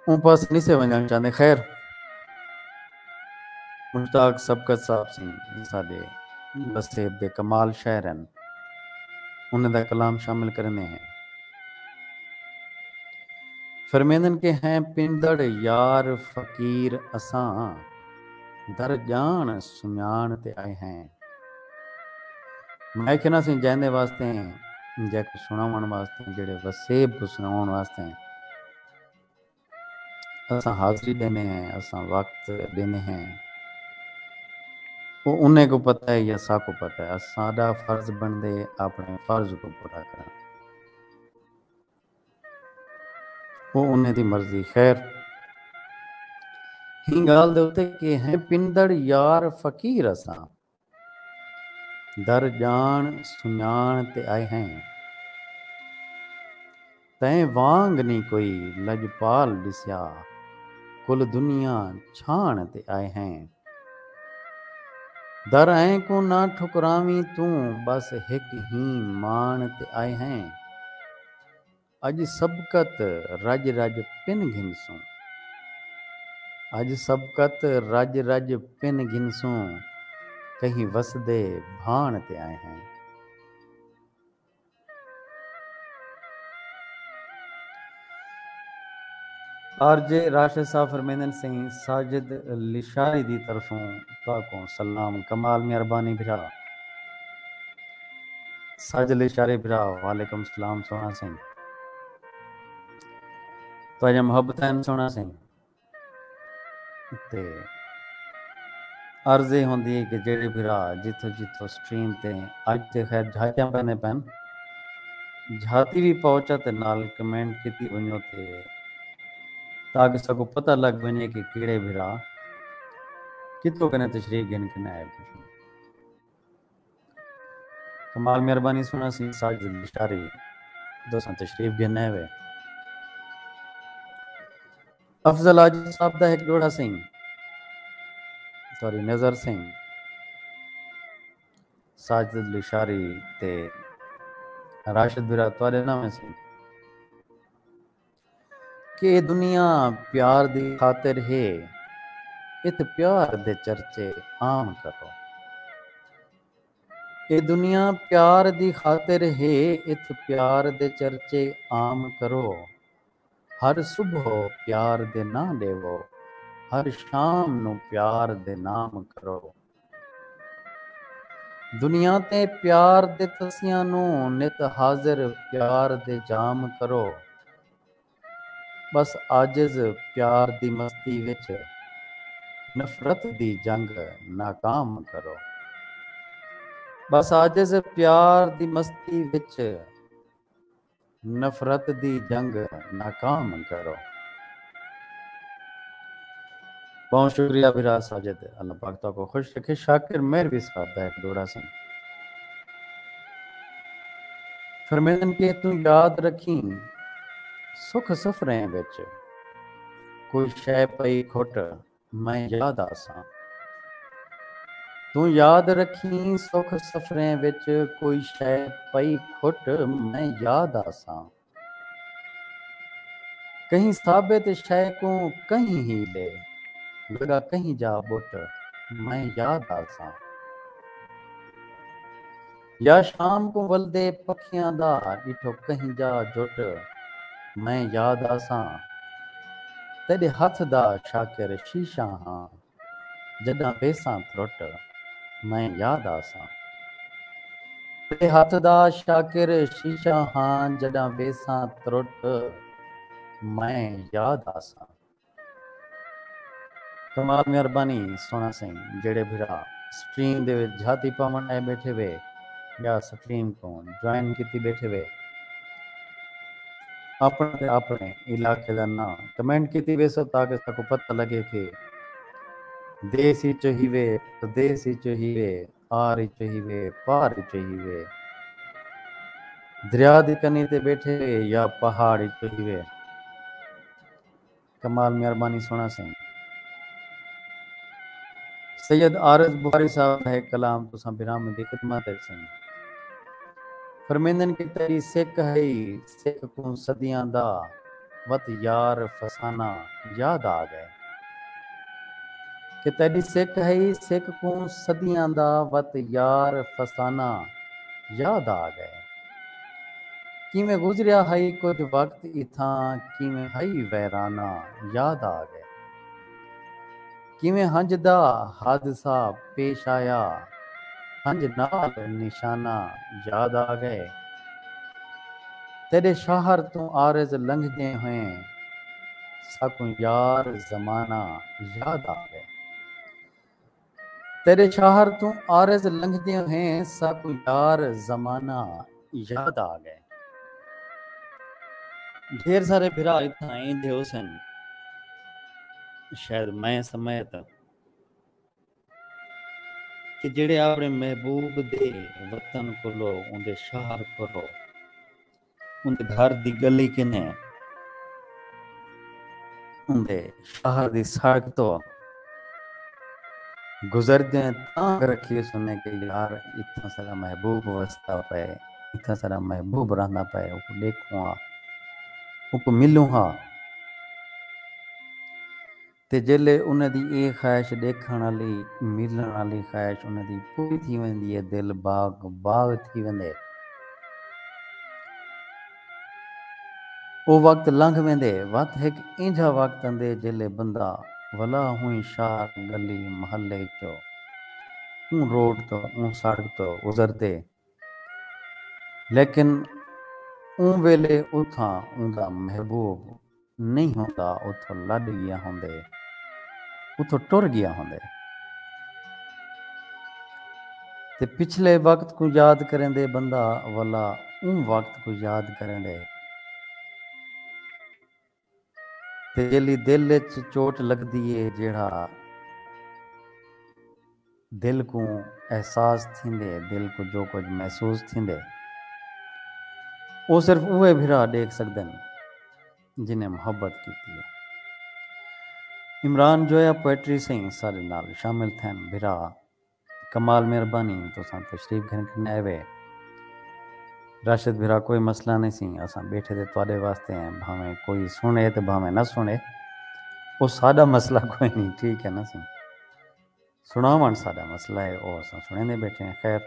اوں پاسے نسے ونڄݨ چاہندے۔ خیر، مشتاق سبقت صاحب سئیں ساݙے وسیب دے کمال شاعر ہن، انہیں دا کلام شامل کریندے ہیں۔ فرمیندن کہ ہیں پندڑ یار فقیر اساں، در ڄاݨ سنڄاݨ تے آئے ہیں۔ میں آکھیا نا سئیں جیندے واسطے ہیں، جیکوں سݨاوݨ واسطے ہیں، جیڑھے وسیب کوں سݨاوݨ واسطے ہیں۔ اساں حاضری ݙیندے ہیں، اساں وقت ݙیندے ہیں۔ او انہیں کوں پتہ ہے یا ساکوں پتہ ہے، ساݙا فرض بݨدے اپݨے فرض کوں پورا کرݨ۔ او انہیں دی مرضی۔ خیر، ہیں ڳالھ دے اتے کہ ہیں پندڑ یار فقیر اساں، در ڄاݨ سنڄاݨ تے آئے ہیں۔ تیں وانگ نی کوئی لڄپال ݙسیا، کل دنیا چھاݨ تے آئے ہیں۔ در ایں کوں نہ ٹھکراویں توں، بس ہک ہی ماݨ تے آئے ہیں۔ اڄ سبقت رڄ رڄ پن گھنسوں، اڄ سبقت رڄ رڄ پن گھنسوں، کہیں وسدے بھاݨ تے آئے ہیں۔ آر جے راشد صاحب فرمیندن سئیں ساجد لشاری دی طرفوں تہاکوں سلام۔ کمال مہربانی بھرا۔ ساجد لشاری بھرا، وعلیکم السلام سوہݨا سئیں۔ تہاݙیاں محبتاں ہن سوہݨا سئیں۔ تے عرض اے ہوندی ہے کہ جیڑھے بھرا جتھوں جتھوں سٹریم تے اڄ تے خیر جھاتیاں پیندے پئن، جھاتی وی پہنچا تے نال کمنٹ کیتی ونڄو تے تاکہ ساکوں پتہ لڳ ونڄے کہ کیڑھے بھرا کتھوں کنے تشریف گھن کنے آئے بیٹھن۔ کمال مہربانی سوہݨا سئیں ساجد لشاری، تساں تشریف گھن آئے وے۔ افضل عاجز صاحب دا ہک ݙوہڑا سئیں، سوری نظر سئیں، ساجد لشاری تے راشد بھرا تہاݙے ناویں سئیں۔ کہ اے دنیا پیار دی خاطر ہے، اتھ پیار دے چرچے عام کرو۔ اے دنیا پیار دی خاطر ہے، اتھ پیار دے چرچے عام کرو۔ ہر صبح پیار دے ناں ݙیوو، ہر شام نوں پیار دے نام کرو۔ دنیا تے پیار دے تسیاں نوں نت حاضر پیار دے جام کرو۔ بس عاجز پیار دی مستی وچ نفرت دی جنگ ناکام کرو۔ بس عاجز پیار دی مستی وچ نفرت دی جنگ ناکام کرو۔ بہت شکریہ بھرا ساجد، اللہ پاک تہاکوں خوش رکھے۔ شاکر مہروی صاحب دا ہک ݙوہڑا سئیں۔ فرمیندن کہ توں یاد رکھیں سکھ سفریں وچ کوئی شے پئی کھٹ میں یاد آساں۔ توں یاد رکھیں سکھ سفریں وچ کوئی شے پئی کھٹ میں یاد آساں۔ کہیں ثابت شے کوں کہیں ہیلے لڳا کہیں جا ٻٹ میں یاد آساں۔ یا شام کوں ولدے پکھیاں دا ݙٹھو کہیں جا جٹ میں یاد آساں۔ تیݙے ہتھ دا شاکر شیشہ ہاں جݙاں ویساں ترٹ میں یاد آساں۔ تیݙے ہتھ دا شاکر شیشہ ہاں جݙاں ویساں ترٹ میں یاد آساں۔ کمال مہربانی سوہݨا سئیں، جیڑھے بھرا سٹریم دے وچ جھاتی پاوݨ آئے ٻیٹھے وے یا سٹریم کوں جوائن کیتی ٻیٹھے وے، اپݨا تے اپݨے علاقے دا ناں کمنٹ کیتی ویسو تاکہ ساکوں پتہ لڳے کہ دیس اچ ہیوے، پردیس اچ ہیوے، آر اچ ہیوے، پار اچ ہیوے، دریا دی کنی تے ٻیٹھے وے یا پہاڑ اچ ہیوے۔ کمال مہربانی سوہݨا سئیں۔ سید عارض بخاری صاحب دا ہک کلام تساں برہمن دی خدمت اچ سئیں۔ فرمیندن کہ تیݙی سک ہئی سک کوں صدیاں دا وت یار فسانہ یاد آ ڳئے۔ کہ تیݙی سک ہئی سک کوں صدیاں دا وت یار فسانہ یاد آ ڳئے۔ کیویں گزریا ہئی کجھ وقت اتھاں، کیویں ہئی ویرانہ یاد آ ڳئے۔ کیویں ہنج دا حادثہ پیش آیا، ہنج نال نشانہ یاد آ ڳئے۔ تیݙے شہر توں عارض لنگھدیں ہوئیں ساکوں یار زمانہ یاد آ ڳئے۔ تیݙے شہر توں عارض لنگھدیاں ہیں، ساکوں یار زمانہ یاد آ ڳئے۔ ڈھیر سارے بھرا اتھاں ایندے ہوسن، شاید میں سمیت، کہ جڑے اپنے محبوب دے وطن کولو، اوندے شہر کولو، اوندے گھر دی گلی کنے، اوندے شہر دی سڑک تو گزردے ہیں، تاں رکھی سنے کہ یار، اتنا سارا محبوب وسدا پئے، اتنا سارا محبوب رہندا پئے، اوکوں ݙیکھوں ہا، اوکوں ملوں ہا۔ تے جیلے انہاں دی اے خواہش ݙیکھݨ آلی، ملݨ آلی خواہش انہاں دی پوری تھی ویندی ہے، دل باغ باغ تھی ویندے۔ او وقت لنگھ ویندے، وت ہک اینجھا وقت آندے جیلے بندہ ولا ہوئیں شہر، گلی، محلے چوں، اوں روڈ توں، اوں سڑک توں گزردے، لیکن اوں ویلے اتھاں اوندا محبوب نہیں ہوندا، اتھوں لݙ ڳیا ہوندے، اتھوں ٹر ڳیا ہوندے۔ تے پچھلے وقت کوں یاد کریندے بندہ ولا اوں وقت کوں یاد کریندے۔ تے جیلی دل اچ چوٹ لڳدی ہے، جیڑھا دل کوں احساس تھیندے، دل کوں جو کجھ محسوس تھیندے، او صرف اوہے بھرا ݙیکھ سڳدن جنہیں محبت کیتی ہے۔ عمران جویا پوئٹری سئیں ساݙے نال شامل تھین۔ بھرا، کمال مہربانی، تساں تشریف گھن کنے آئے وے۔ راشد بھرا، کوئی مسئلہ نہیں سی، اساں ٻیٹھے تے تہاݙے واسطے ہیں، بھاویں کوئی سݨے تے بھاویں نہ سݨے، او ساݙا مسئلہ کوئی نہیں، ٹھیک ہے نا سی؟ سݨاوݨ ساݙا مسئلہ ہے، او اساں سݨیندے ٻیٹھے ہیں۔ خیر،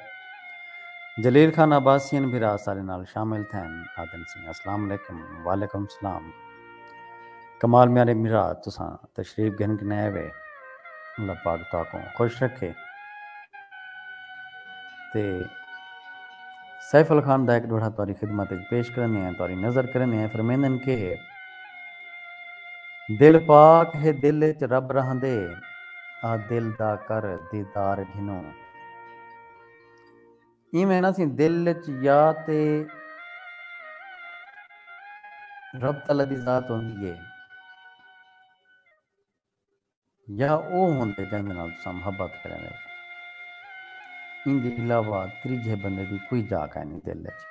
جلیل خان عباسین بھرا ساݙے نال شامل تھین، آہدن سی، السلام علیکم۔ وعلیکم السلام۔ کمال میاں دے بھرا، تساں تشریف گھن کنے آئے وے، اللہ پاک تہاکوں خوش رکھے۔ تے سیف علی خان دا ہک ݙوہڑا تہاݙی خدمت وچ پیش کریندے ہیں، تہاݙی نظر کریندے ہیں، فرمیندن کہ دل پاک ہے، دل اچ رب رہندے، آ دل دا کر دیدار گھنوں۔ ایویں نا سی دل اچ یا تے رب تعالیٰ دی ذات ہوندی ہے، یا او ہوندے جیندے نال تساں محبت کریندے۔ ایندے علاوہ تریجھے بندے دی کوئی جا کائنی دل اچ۔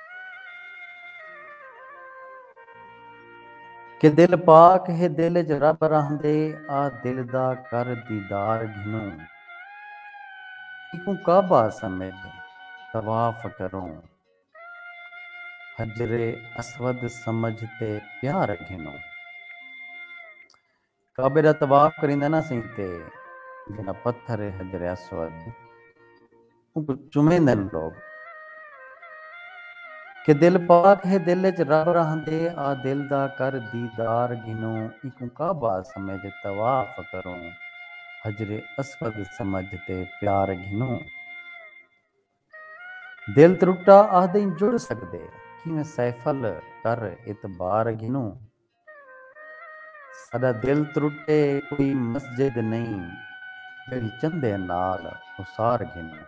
کہ دل پاک ہے، دل اچ رب رہندے، آ دل دا کر دیدار گھنوں۔ ایکوں کعبہ سمجھ طواف کروں، حجر اسود سمجھ تے پیار گھنوں۔ کعبے دا طواف کریندا نا سئیں تے جیڑھا پتھر ہے حجر اسود، اونکوں چمیندن لوگ۔ کہ دل پاک ہے، دل اچ رب رہندے، آ دل دا کر دیدار گھنوں۔ ایکوں کعبہ سمجھ طواف کروں، حجر اسود سمجھ تے پیار گھنوں۔ دل ترٹا آہدیں جڑ سڳدے، کیویں سیفل کر اعتبار گھنوں۔ ساݙا دل ترٹے کوئی مسجد نئیں، جیڑھی چندے نال اسار گھنوں۔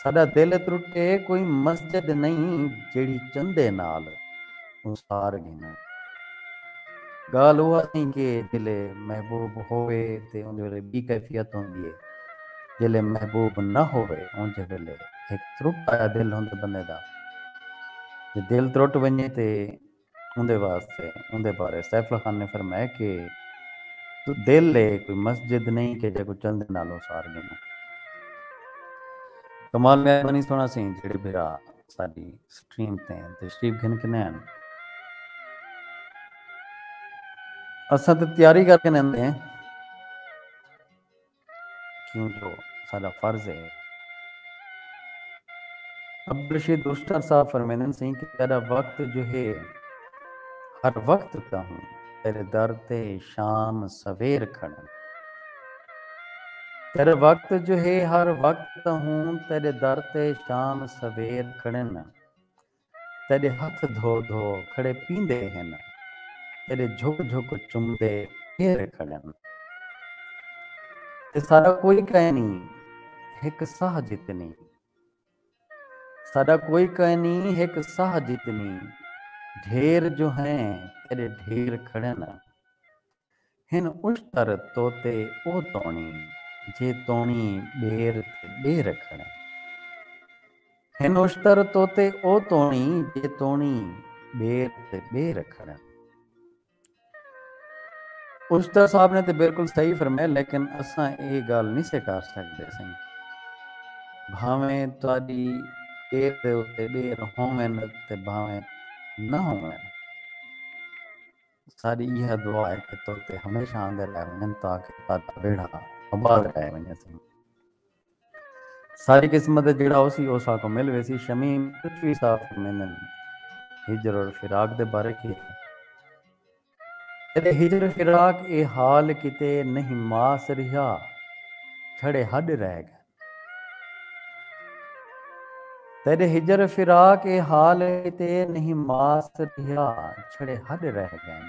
ساݙا دل ترٹے کوئی مسجد نئیں، جیڑھی چندے نال اسار گھنوں۔ ڳالھ اوہا سئیں کہ جیلے محبوب ہووے تے اوندے ویلے ٻی کیفیت ہوندی ہے، جیلے محبوب نہ ہووے اونجھے ویلے ہک ترٹ آیا دل ہوندے بندے دا۔ جے دل ترٹ ونڄے تے اوندے واسطے، اوندے بارے سیف اللہ خان نے فرمایا کہ تو دل ہے کوئی مسجد نہیں کہ جیکوں چندے نال اسار گھنوں۔ کمال مہربانی سوہݨا سئیں جیڑھے بھرا ساݙی سٹریم تے تشریف گھن کنے ہن۔ اساں تے تیاری کر کے نیندے ہیں، کیوں جو ساݙا فرض ہے۔ عبدالرشید رشتر صاحب فرمیندن سئیں کہ تیݙا وقت جو ہے ہر وقت تہوں تیݙے در تے شام سویر کھڑن۔ تیݙا وقت جو ہے ہر وقت تہوں تیݙے در تے شام سویر کھڑن۔ تیݙے ہتھ دھو دھو کھڑے پیندے ہن۔ تیݙے جھک جھک چمدے ڈھیر کھڑن۔ تے ساݙا کوئی کائنی ہک ساہ جتنی، ساݙا کوئی کائنی ہک ساہ جتنی، ڈھیر جو ہیں تیݙے ڈھیر کھڑن۔ ہن اشتر طوطے او توݨی، جے توݨی ٻیر تے ٻیر کھڑن۔ ہن اشتر طوطے او توݨی، جے توݨی ٻیر تے ٻیر کھڑن۔ اشتر صاحب نے تے بالکل صحیح فرمایا، لیکن اساں اے ڳالھ نہیں سے کر سڳدے سئیں۔ بھاویں تہاݙی ٻیر دے اتے ٻیر ہوون تے بھاویں نہ ہوون، ساݙی ایہا دعا ہے کہ طوطے ہمیشہ آندے رہ ونڄن تاکہ تہاݙا ویڑھا آباد رہ ونڄے سئیں۔ ساری قسمت ءچ جیڑھا ہوسی او ساکوں مل ویسی۔ شمیم کچھ وی صاف فرمیندن ہجر اور فراق دے بارے کہ تیݙے ہجر فراق اے حال کیتے نہیں ماس رہیا، چھڑے ہݙ رہ ڳئن۔ تیݙے ہجر فراق اے حال کیتے نہیں ماس رہیا، چھڑے ہݙ رہ ڳئن۔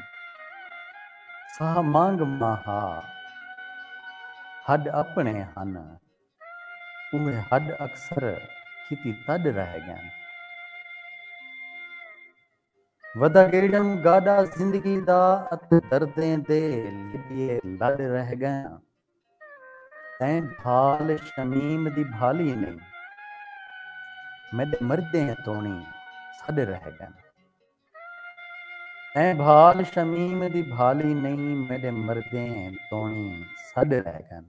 ساہ مانگ ماہا ہݙ اپݨے ہن، اوہے ہݙ اکثر کیتی تݙ رہ ڳئن۔ ودا گیڑم گاݙا زندگی دا ات دردیں دے لبیے لݙ رہ ڳئن۔ تیں بھال شمیم دی بھالی نئیں، میݙے مردیں توݨی سݙ رہ ڳئن۔ تیں بھال شمیم دی بھالی نئیں، میݙے مردیں توݨی سݙ رہ ڳئن۔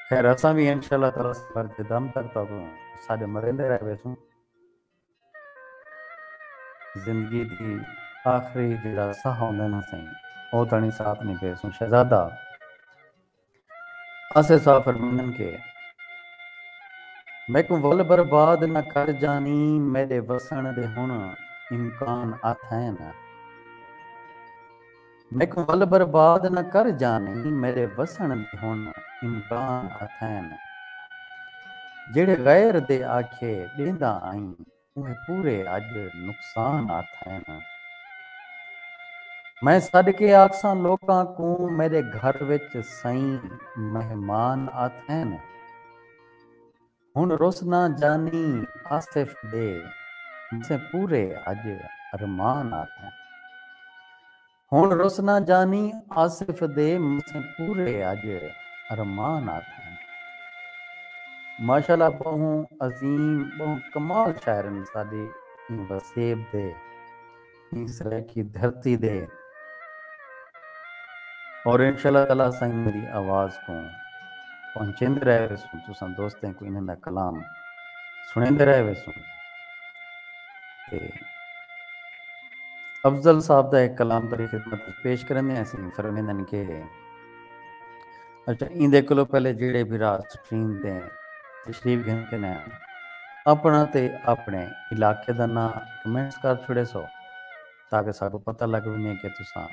خیر، اساں وی انشاءاللہ تعالیٰ سفر دے دم تک تہاکوں ساݙے مریندے رہ ویسوں۔ زندگی دی آخری جیڑھا ساہ ہوندے نا سئیں، او تاݨی ساتھ نبھیسوں۔ شہزادہ آصف صاحب فرمیندن کہ میکوں ول برباد نہ کر جانی، میݙے وسݨ دے ہݨ امکان اتھین۔ میکوں ول برباد نہ کر جانی، میݙے وسݨ دے ہݨ امکان اتھین۔ جیڑھے غیر دے آکھے ݙیندا آئیں، اوہ پورے اڄ نقصان اتھین۔ میں سݙ کے آکھساں لوکاں کوں، میݙے گھر وچ سئیں مہمان اتھین۔ ہݨ رس نہ جانی آصف دے، مسیں پورے اڄ ارمان اتھین۔ ہݨ رس نہ جانی آصف دے، مسیں پورے اڄ ارمان اتھین۔ ماشاءاللہ، ٻہوں عظیم، ٻہوں کمال شاعر ہن ساݙے ایں وسیب دے، ایں سرائیکی دھرتی دے۔ اور انشاءاللہ تعالیٰ اساں انہاں دی آواز کوں پہنچیندے رہ ویسوں، تساں دوستیں کوں انہاں دا کلام سݨیندے رہ ویسوں۔ تے افضل صاحب دا ہک کلام تہاݙی خدمت وچ پیش کریندے ہیں، اسیں فرمیندن کہ اچھا، ایندے کولوں پہلے جیڑھے بھرا سکرین تے تشریف گھن کے نے اپݨا تے اپݨے علاقے دا ناں کمنٹس کر چھوڑے سو، تاکہ ساکوں پتہ لڳ ونڄے کہ تساں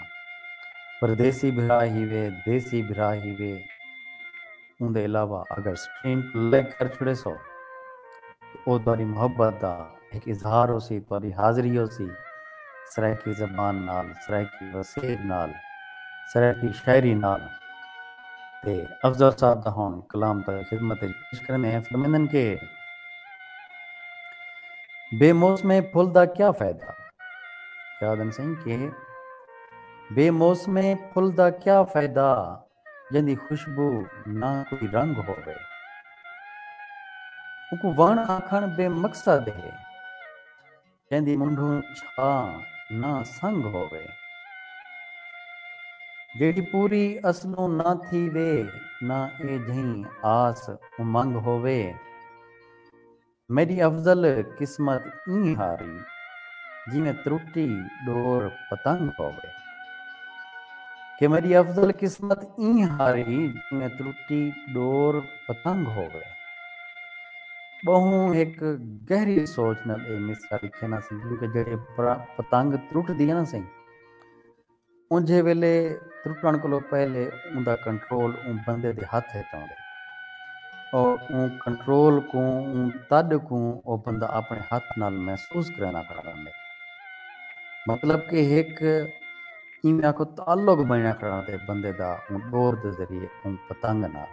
پردیسی بھرا ہیوے، دیسی بھرا ہیوے۔ اوندے علاوہ اگر سکرین کوں لائک کر چھوڑے سو، او تہاݙی محبت دا ہک اظہار ہوسی، تہاݙی حاضری ہوسی سرائیکی زبان نال، سرائیکی وسیب نال، سرائیکی شاعری نال۔ تے افضل صاحب دا ہݨ کلام تہاݙی خدمت وچ پیش کریندے ہیں، فرمیندن کہ بے موسمیں پھل دا کیا فائدہ؟ کیا آہدن سئیں کہ بے موسمیں پھل دا کیا فائدہ، جیندی خوشبو نہ کوئی رنگ ہووے۔ اوکوں وݨ آکھݨ بے مقصد ہے، جیندی منڈھوں چھاں نہ سنگ ہووے۔ جیڑھی پوری اصلوں نہ تھیوے، نہ اے جھئیں آس امنگ ہووے۔ میݙی افضل قسمت ایں ہاری، جیویں ترٹی ݙور پتنگ ہووے۔ کہ میݙی افضل قسمت ایں ہاری، جیویں ترٹی ݙور پتنگ ہووے۔ ٻہوں ہک گہری سوچ نال اے مصرع لکھے نا سئیں، کیونکہ جیڑھے پر-، پتنگ ترٹدی ہے نا سئیں، اونجھے ویلے ترٹݨ کولوں پہلے اوندا کنٹرول اوں بندے دے ہتھ اچ ہوندے، اور اوں کنٹرول کوں، اوں تݙ کوں او بندہ اپݨے ہتھ نال محسوس کریندا کھڑا رہندے۔ مطلب کہ ہک ایویں آکھو تعلق بݨیا کھڑا تے بندے دا اوں ݙور دے ذریعے اوں پتنگ نال۔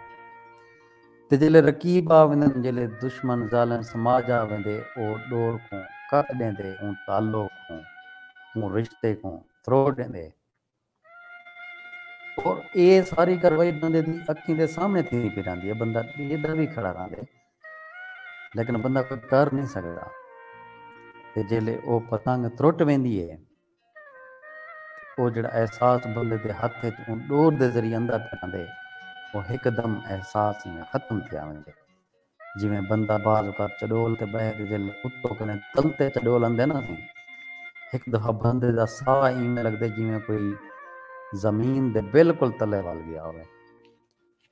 تے جیلے رقیب آ ویندن، جیلے دشمن ظالم سماج آ ویندے، او ݙور کوں کٹ ݙیندے، اوں تعلق کوں، اوں رشتے کوں تروڑ ݙیندے۔ اور اے ساری کاروائی بندے دی اکھیں دے سامنے تھیندی پئی رہندی ہے، بندہ ݙیہدا وی کھڑا رہندے، لیکن بندہ کوئی کر نہیں سکدا۔ تے جیلے او پتنگ ترٹ ویندی ہے، او جڑا احساس بندے دے ہتھ وچ اوں ݙور دے ذریعے آندا پیا رہندے، او ہک دم احساس ایویں ختم تھیا ویندے۔ جیویں بندہ بعض اوقات چڈول تے ٻہہ تے جیلے اتوں کنے تل تے چڈول آندے نا سئیں، ہک دفعہ بندے دا ساہ ایویں لڳدے جیویں کوئی زمین دے بالکل تلے ول ڳیا ہووے۔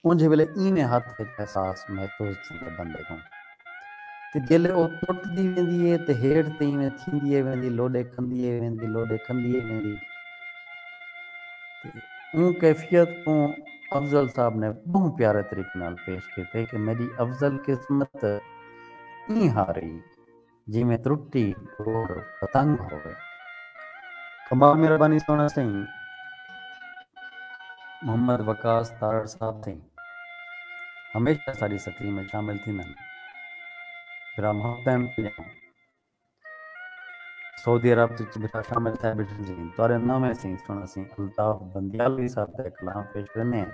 اونجھے ویلے ایویں ہتھ وچ احساس محسوس تھیندے بندے کوں۔ تے جیلے او ترٹدی ویندی ہے تے ہیٹھ تے ایویں تھیندی ہے ویندی، لوڈے کھندی ہے ویندی، لوڈے کھندی ہے ویندی۔ تے اوں کیفیت کوں افضل صاحب نے ٻہوں پیارے طریقے نال پیش کیتے کہ میݙی افضل قسمت ایں ہا رہی جیویں ترٹی ڈور پتنگ ہووے۔ کمال مہربانی سوہݨا سئیں۔ محمد وقاص تارڑ صاحب سئیں ہمیشہ ساݙی سکرین میں شامل تھیندن۔ بھرا محمد تیم پڄاݨ سعودی عرب وچ بھرا شامل تھئے ٻیٹھن سئیں، تہاݙے ناویں سئیں سوہݨا سئیں الطاف بندیالوی صاحب دا کلام پیش کریندے ہیں۔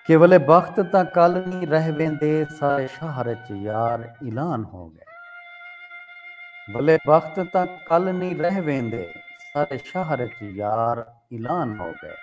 کہ ولے بخت تاں کل نی رہ ویندے، سارے شہر اچ یار اعلان ہو ڳئے۔ ولے بخت تاں کل نی رہ ویندے، سارے شہر اچ یار اعلان ہو ڳئے۔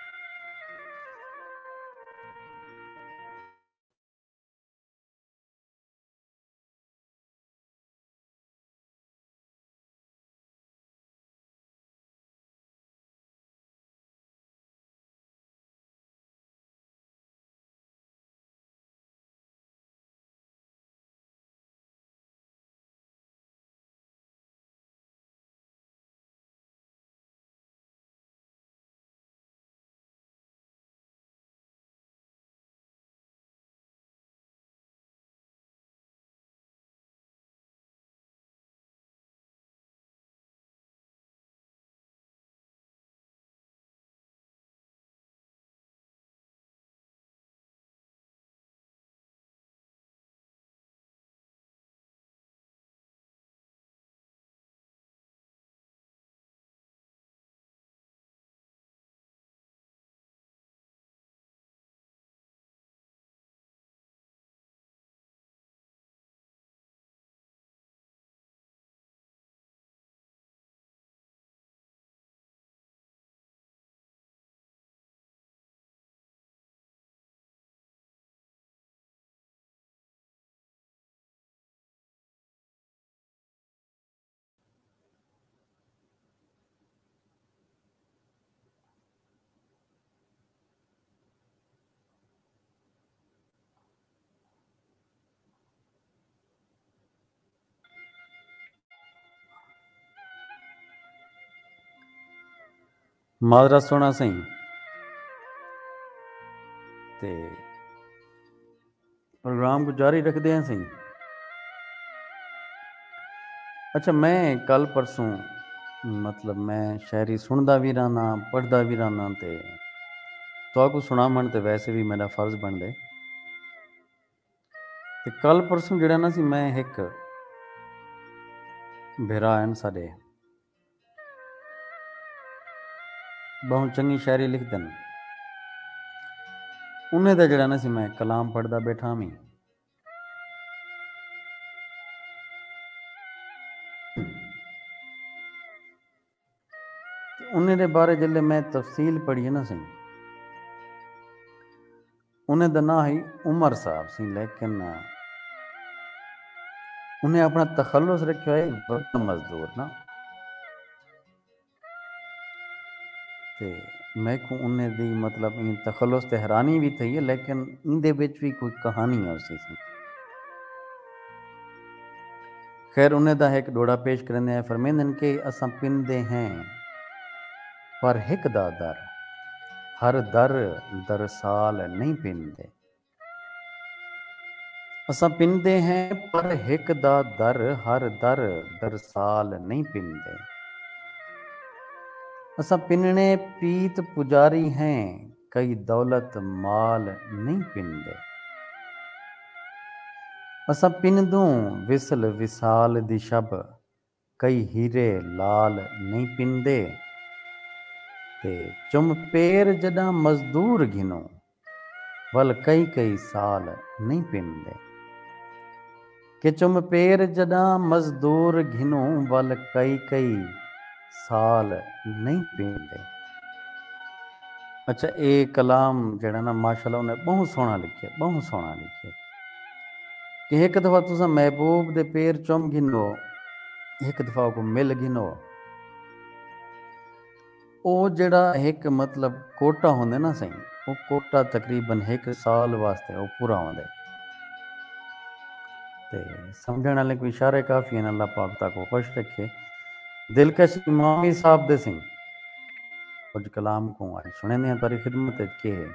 معذرت سوہݨا سئیں، تے پروگرام کوں جاری رکھدے ہیں سئیں۔ اچھا، میں کل پرسوں، مطلب، میں شاعری سݨدا وی رہنا، پڑھدا وی رہنا، تے تہاکوں سݨاوݨ تے ویسے وی میݙا فرض بݨدے۔ تے کل پرسوں جیڑھا نا سی، میں ہک بھرا ہن ساݙے، ٻہوں چنڳی شاعری لکھدن۔ انہیں دا جیڑھا نا سی، میں کلام پڑھدا ٻیٹھا ہمی۔ تے انہیں دے بارے جلے میں تفصیل پڑھی نا سئیں، انہیں دا ناں ہئی عمر صاحب سی، لیکن انہیں اپݨا تخلص رکھیا ہوئے وطن مزدور نا۔ تے میکوں انہیں دی، مطلب، ایں تخلص تے حیرانی وی تھئی ہے، لیکن ایندے وچ وی کوئی کہانی ہے اسی سی۔ خیر، انہیں دا ہک ݙوہڑا پیش کریندے ہیں، فرمیندن کہ اساں پندے ہیں پر ہک دا در، ہر در درسال نہیں پندے۔ اساں پندے ہیں پر ہک دا در، ہر در درسال نہیں پندے۔ اساں پنݨے پیت پجاری ہیں، کئی دولت مال نئیں پندے۔ اساں پندوں وصل وصال دی شب، کئی ہیرے لال نئیں پندے۔ تے چم پیر جݙاں مزدور گھنوں، ول کئی کئی سال نئیں پندے۔ کہ چم پیر جݙاں مزدور گھنوں، ول کئی کئی سال نئیں پندے۔ اچھا، اے کلام جیڑھا نا، ماشاءاللہ، انہیں ٻہوں سوہݨا لکھیا، ٻہوں سوہݨا لکھیا کہ ہک دفعہ تساں محبوب دے پیر چم گھنو، ہک دفعہ اوکوں مل گھنو۔ او جیڑھا ہک، مطلب، کوٹا ہوندے نا سئیں، او کوٹا تقریباً ہک سال واسطے او پورا ہوندے۔ تے سمجھݨ والے کوں اشارے کافی ہن۔ اللہ پاک تہاکوں خوش رکھے۔ دلکش امامی صاحب دے سئیں کجھ کلام کوں اڄ سݨیندے ہیں تہاݙی خدمت وچ۔ کہ ہے،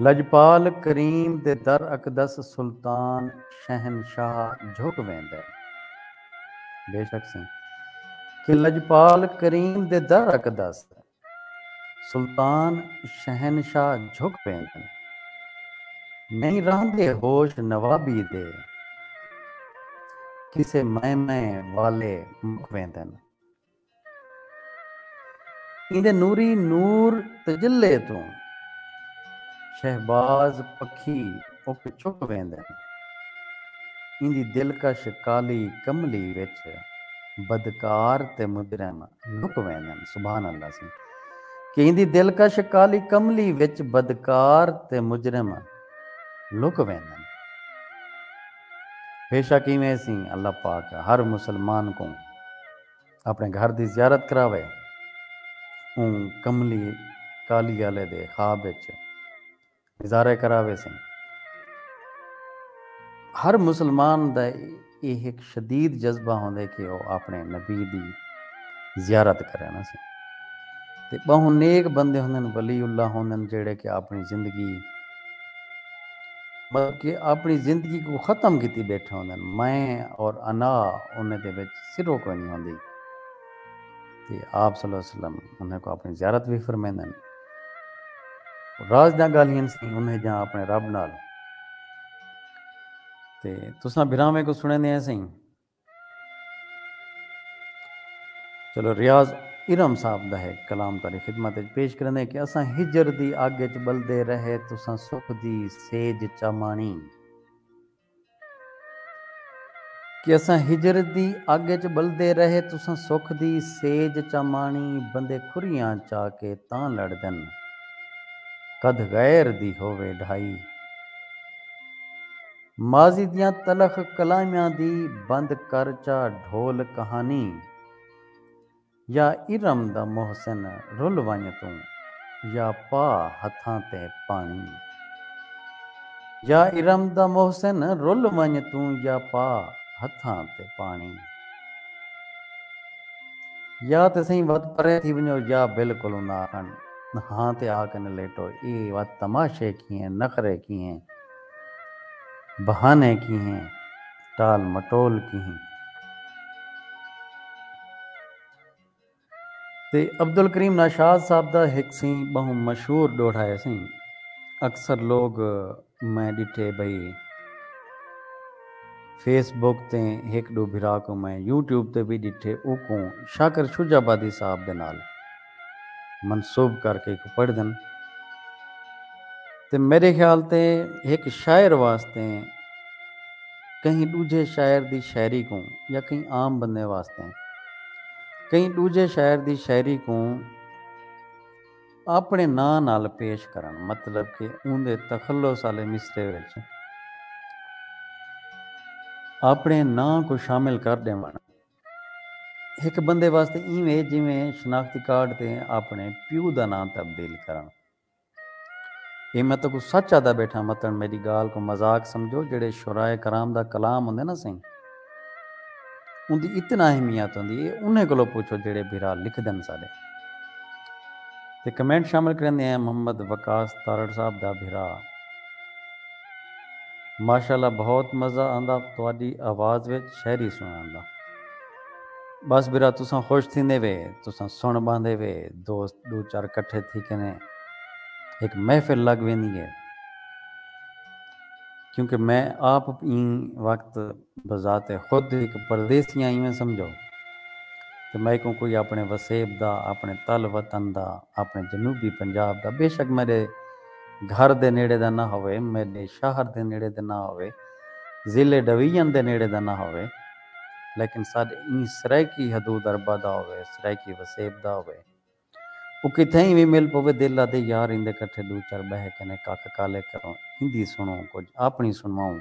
لجپال کریم دے در اقدس، سلطان شہنشاہ جھک ویندے۔ بے شک سئیں کہ لجپال کریم دے در اقدس، سلطان شہنشاہ جھک ویندن۔ نئیں رہندے ہوش نوابی دے، کسے میں میں والے مک ویندن۔ ایندے نوری نور تجلے توں شہباز پکھی اک چک ویندن۔ ایندی دلکش کالی کملی وچ بدکار تے مجرم لک ویندن۔ سبحان اللہ سئیں۔ کہ ایندی دلکش کالی کملی وچ بدکار تے مجرم لک ویندن۔ بے شک ایویں سئیں، اللہ پاک ہر مسلمان کوں اپݨے گھر دی زیارت کراوے، اوں کملی کالی آلے دے خواب وچ نظارے کراوے سئیں۔ ہر مسلمان دا ایہ ہک شدید جذبہ ہوندے کہ او اپݨے نبی دی زیارت کرے نا سئیں۔ تے ٻہوں نیک بندے ہوندن، ولی اللہ ہوندن، جیڑھے کہ اپݨی زندگی، مطلب کہ اپݨی زندگی کوں ختم کیتی ٻیٹھے ہوندن۔ میں اور انا انہیں دے وچ سرو کوئی نہیں ہوندی۔ تے آپ صلی اللہ علیہ وسلم انہیں کوں اپݨی زیارت وی فرمیندن۔ راز دیاں ڳالھیں سئیں انہیں جاں اپݨے رب نال۔ تے تساں بھراویں کوں سݨیندے ہیں سئیں۔ چلو، ریاض ارم صاحب دا ہک کلام تہاݙی خدمت وچ پیش کریندے کہ اساں ہجر دی اڳ وچ ٻلدے رہے، تساں سکھ دی سیج چا ماݨی۔ کہ اساں ہجر دی اڳ وچ ٻلدے رہے، تساں سکھ دی سیج چا ماݨی، بندے کھریاں چا کے تاں لڑدن، کدھ غیر دی ہووے ڈھائی۔ ماضی دیاں تلخ کلائیاں دی بند کر چا ڈھول کہانی۔ یا ارم دا محسن رل ونڄ توں، یا پا ہتھاں تے پاݨی۔ یا ارم دا محسن رل ونڄ توں، یا پا ہتھاں تے پاݨی۔ یا تے سئیں وت پرے تھی ونڄو، یا بالکل انہاں آکھن، ہاں تے آ کے نلیٹو۔ اے وت تماشے کیہیں، نخرے کیہیں، بہانے کیہیں، ٹال مٹول کیہیں۔ تے عبدالکریم ناشاد صاحب دا ہک سئیں ٻہوں مشہور ݙوہڑا ہے سئیں۔ اکثر لوگ میں ݙٹھے بھئی فیس بک تے ہک ݙو بھرا کوں، میں یوٹیوب تے وی ݙٹھے، اوکوں شاکر شجاع آبادی صاحب دے نال منسوب کر کے ایکوں پڑھدن۔ تے میݙے خیال تے ہک شاعر واسطے، کہیں ݙوجھے شاعر دی شاعری کوں یا کہیں عام بندے واسطے کہیں ݙوجھے شاعر دی شاعری کوں اپݨے ناں نال پیش کرݨ، مطلب کہ اوندے تخلص آلے مصرعے وچ اپݨے ناں کوں شامل کر ݙیوݨ، ہک بندے واسطے ایویں جیویں شناختی کارڈ تے اپݨے پیو دا ناں تبدیل کرݨ۔ اے میں تہاکوں سچ آہدا ٻیٹھاں، متن میݙی ڳالھ کوں مذاق سمجھو۔ جیڑھے شعراء کرام دا کلام ہوندے نا سئیں، اوندی اتنا اہمیت ہوندی ہے۔ انہیں کولوں پچھو جیڑھے بھرا لکھدن ساݙے تے کمنٹ شامل کریندے ہیں۔ محمد وقاص تارڑ صاحب دا بھرا، ماشاءاللہ بہت مزہ آندا تہاݙی آواز وچ شاعری سݨݨ دا۔ بس برا، تساں خوش تھیندے وے، تساں سݨ ٻاہندے وے، دوست ݙو چار کٹھے تھی کنے ہک محفل لڳ ویندی ہے۔ کیونکہ میں آپ ایں وقت بذات خود ہک پردیسی ہاں، ایویں سمجھو کہ میکوں کوئی اپݨے وسیب دا، اپݨے تل وطن دا، اپݨے جنوبی پنجاب دا، بے شک میݙے گھر دے نیڑے دا نہ ہووے، میݙے شہر دے نیڑے دا نہ ہووے، ضلع ڈویژن دے نیڑے دا نہ ہووے، لیکن ساݙے ایں سرائیکی حدود اربع دا ہووے، سرائیکی وسیب دا ہووے، او کتھائیں وی مل پووے، دل آہدے یار ایندے کٹھے ݙو چار ٻہہ کنے ککھ کالے کروں، ایندی سݨوں کجھ، اپݨی سݨواؤں،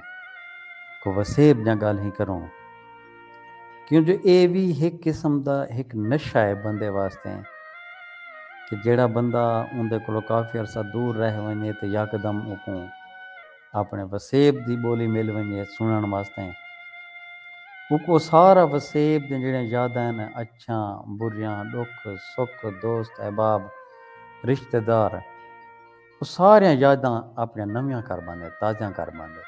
کو وسیب دیاں ڳالھیں کروں۔ کیوں جو اے وی ہک قسم دا ہک نشہ ہے بندے واسطے، کہ جیڑھا بندہ اوندے کولوں کافی عرصہ دور رہ ونڄے تے یکدم اوکوں اپݨے وسیب دی ٻولی مل ونڄے سݨݨ واسطے، اوکوں سارا وسیب دیاں جیڑھیاں یاداں ہن، اچھیاں، بریاں، ݙکھ، سکھ، دوست، احباب، رشتہ دار، او ساریاں یاداں اپݨیاں نویاں کر ٻاہندے، تازیاں کر ٻاہندے۔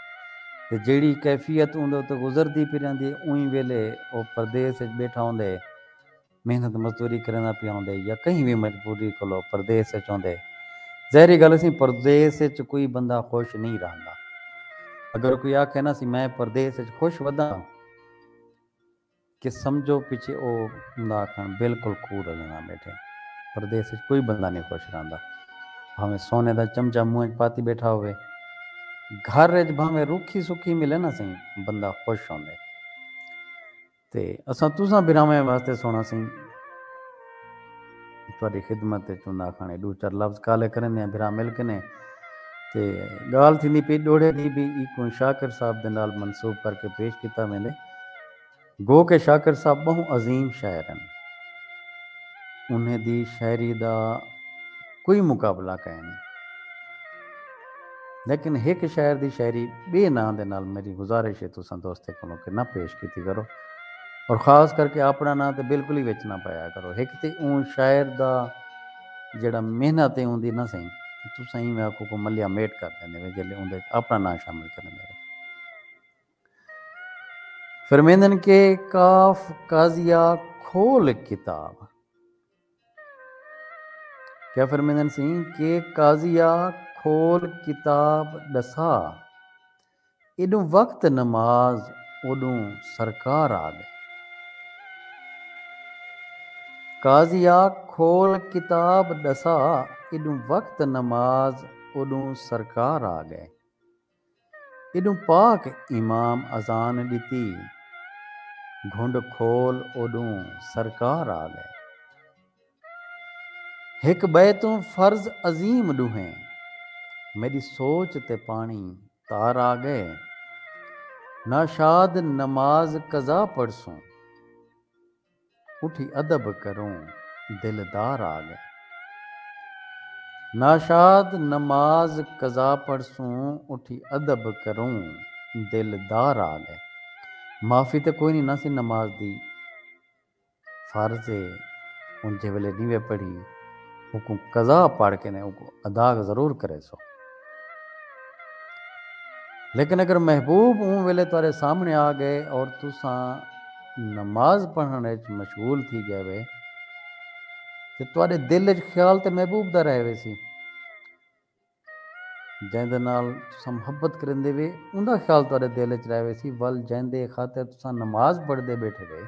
تے جیڑھی کیفیت اوندے اتے گزردی پئی رہندی ہے، ایں ویلے او پردیس اچ ٻیٹھا ہوندے، محنت مزدوری کریندا پیا ہوندے یا کہیں وی مجبوری کولو پردیس اچ ہوندے۔ ظاہری ڳالھ ہے سئیں، پردیس اچ کوئی بندہ خوش نہیں رہندا۔ اگر کوئی آکھے نا سئیں میں پردیس اچ خوش وداں، کہ سمجھو پچھے او ہوندا آکھݨ بالکل کوڑ اڳندا ٻیٹھے۔ پردیس اچ کوئی بندہ نہیں خوش رہندا، بھاویں سونے دا چمچہ منہ اچ پاتی ٻیٹھا ہووے، گھر اچ بھاویں رکھی سکھی ملے نا سئیں، بندہ خوش ہوندے۔ تے اساں تساں بھراویں واسطے سوہݨا سئیں تہاݙی خدمت اچ ہوندا آکھݨ اے، ݙو چار لفظ کالے کریندے ہیں بھرا مل کنے۔ تے ڳالھ تھیندی پئی ݙوہڑے دی، بھی ایکوں شاکر صاحب دے نال منسوب کر کے پیش کیتا ویندے۔ گو کہ شاکر صاحب ٻہوں عظیم شاعر ہن، انہیں دی شاعری دا کوئی مقابلہ کائنی۔ لیکن ہک شاعر دی شاعری ٻئے ناں دے نال میݙی گزارش ہے تساں دوستیں کولوں کہ نہ پیش کیتی کرو، اور خاص کر کے اپݨا ناں تے بالکل ہی وچ نہ پایا کرو۔ ہک تے اوں شاعر دا جیڑھا محنت ہے اوندی نہ سئیں، تساں ایویں آکھو کو ملیا میٹ کر ݙیندے وے جیلے اوندے وچ اپݨا ناں شامل کریندے وے۔ فرمیندن کہ کاف قاضیا کھول کتاب۔ کیا فرمیندن سئیں کہ قاضیا کھول کتاب ݙسا، ایݙوں وقت نماز اوݙوں سرکار آ ڳئے۔ قاضیا کھول کتاب ݙسا، ایݙوں وقت نماز اوݙوں سرکار آ ڳئے۔ ایݙوں پاک امام اذان ݙتی، گھنڈ کھول اوݙوں سرکار آ ڳئے۔ ہک ٻئے توں فرض عظیم ݙوہیں، میݙی سوچ تے پاݨی تار آ ڳئے۔ ناشاد نماز قضا پڑھسوں، اٹھی ادب کروں دلدار آ ڳئے۔ ناشاد نماز قضا پڑھسوں، اٹھی ادب کروں دلدار آ ڳئے۔ معافی تے کوئی نہیں نہ سی نماز دی، فرض ہے، ہن جے ویلے نہیں وے پڑھی، اوکوں قضا پڑھ کے نے اوکوں ادا ضرور کرے سو۔ لیکن اگر محبوب اوں ویلے تہاݙے سامݨے آ ڳئے اور تساں نماز پڑھݨ وچ مشغول تھی ڳئے وے، تے تہاݙے دل وچ خیال تے محبوب دا رہ ویسی۔ جیندے نال تساں محبت کریندے وے، اوندا خیال تہاݙے دل وچ رہ ویسی، ول جیندے خاطر تساں نماز پڑھدے ٻیٹھے وے،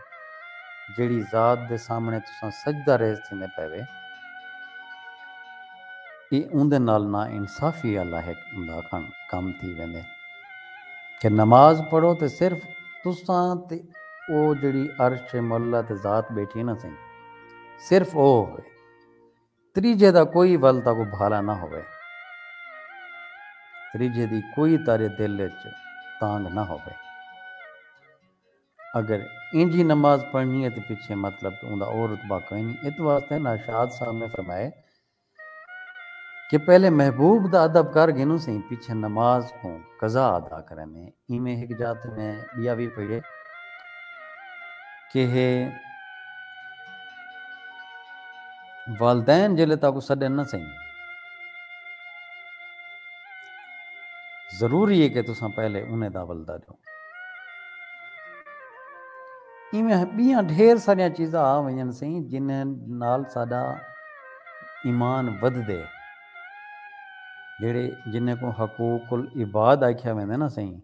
جیڑھی ذات دے سامݨے تساں سجدہ ریز تھیندے پئے وے، اے اوندے نال نا انصافی آلا ہک اوندا کم، کم تھی ویندے کہ نماز پڑھو تے صرف تساں تے او جیڑھی عرش معلی تے ذات ٻیٹھی ہے نا سئیں، صرف او ہووے۔ تریجھے دا کوئی ول تاکوں بھالا نہ ہووے، تریجھے دی کوئی تہاݙے دل اچ تانگھ نہ ہووے۔ اگر اینجھی نماز پڑھݨی ہے تے پچھے مطلب کہ اوندا او رتبہ کوئی نہیں۔ ات واسطے ناشاد صاحب نے فرمائے کہ پہلے محبوب دا ادب کر گھنوں سئیں، پچھے نماز کوں قضا ادا کریندے۔ ایویں ہک جاہ تے میں ٻیا وی پڑھیے کہ ہے والدین جیلے تاکوں سݙن نہ سئیں، ضروری ہے کہ تساں پہلے انہیں دا ولدا ݙیو۔ ایویں ٻیاں ڈھیر ساریاں چیزاں آ ونڄن سئیں، جنہیں نال ساݙا ایمان ودھدے، جیڑھے، جنہیں کوں حقوق العباد آکھیا ویندے نا سئیں۔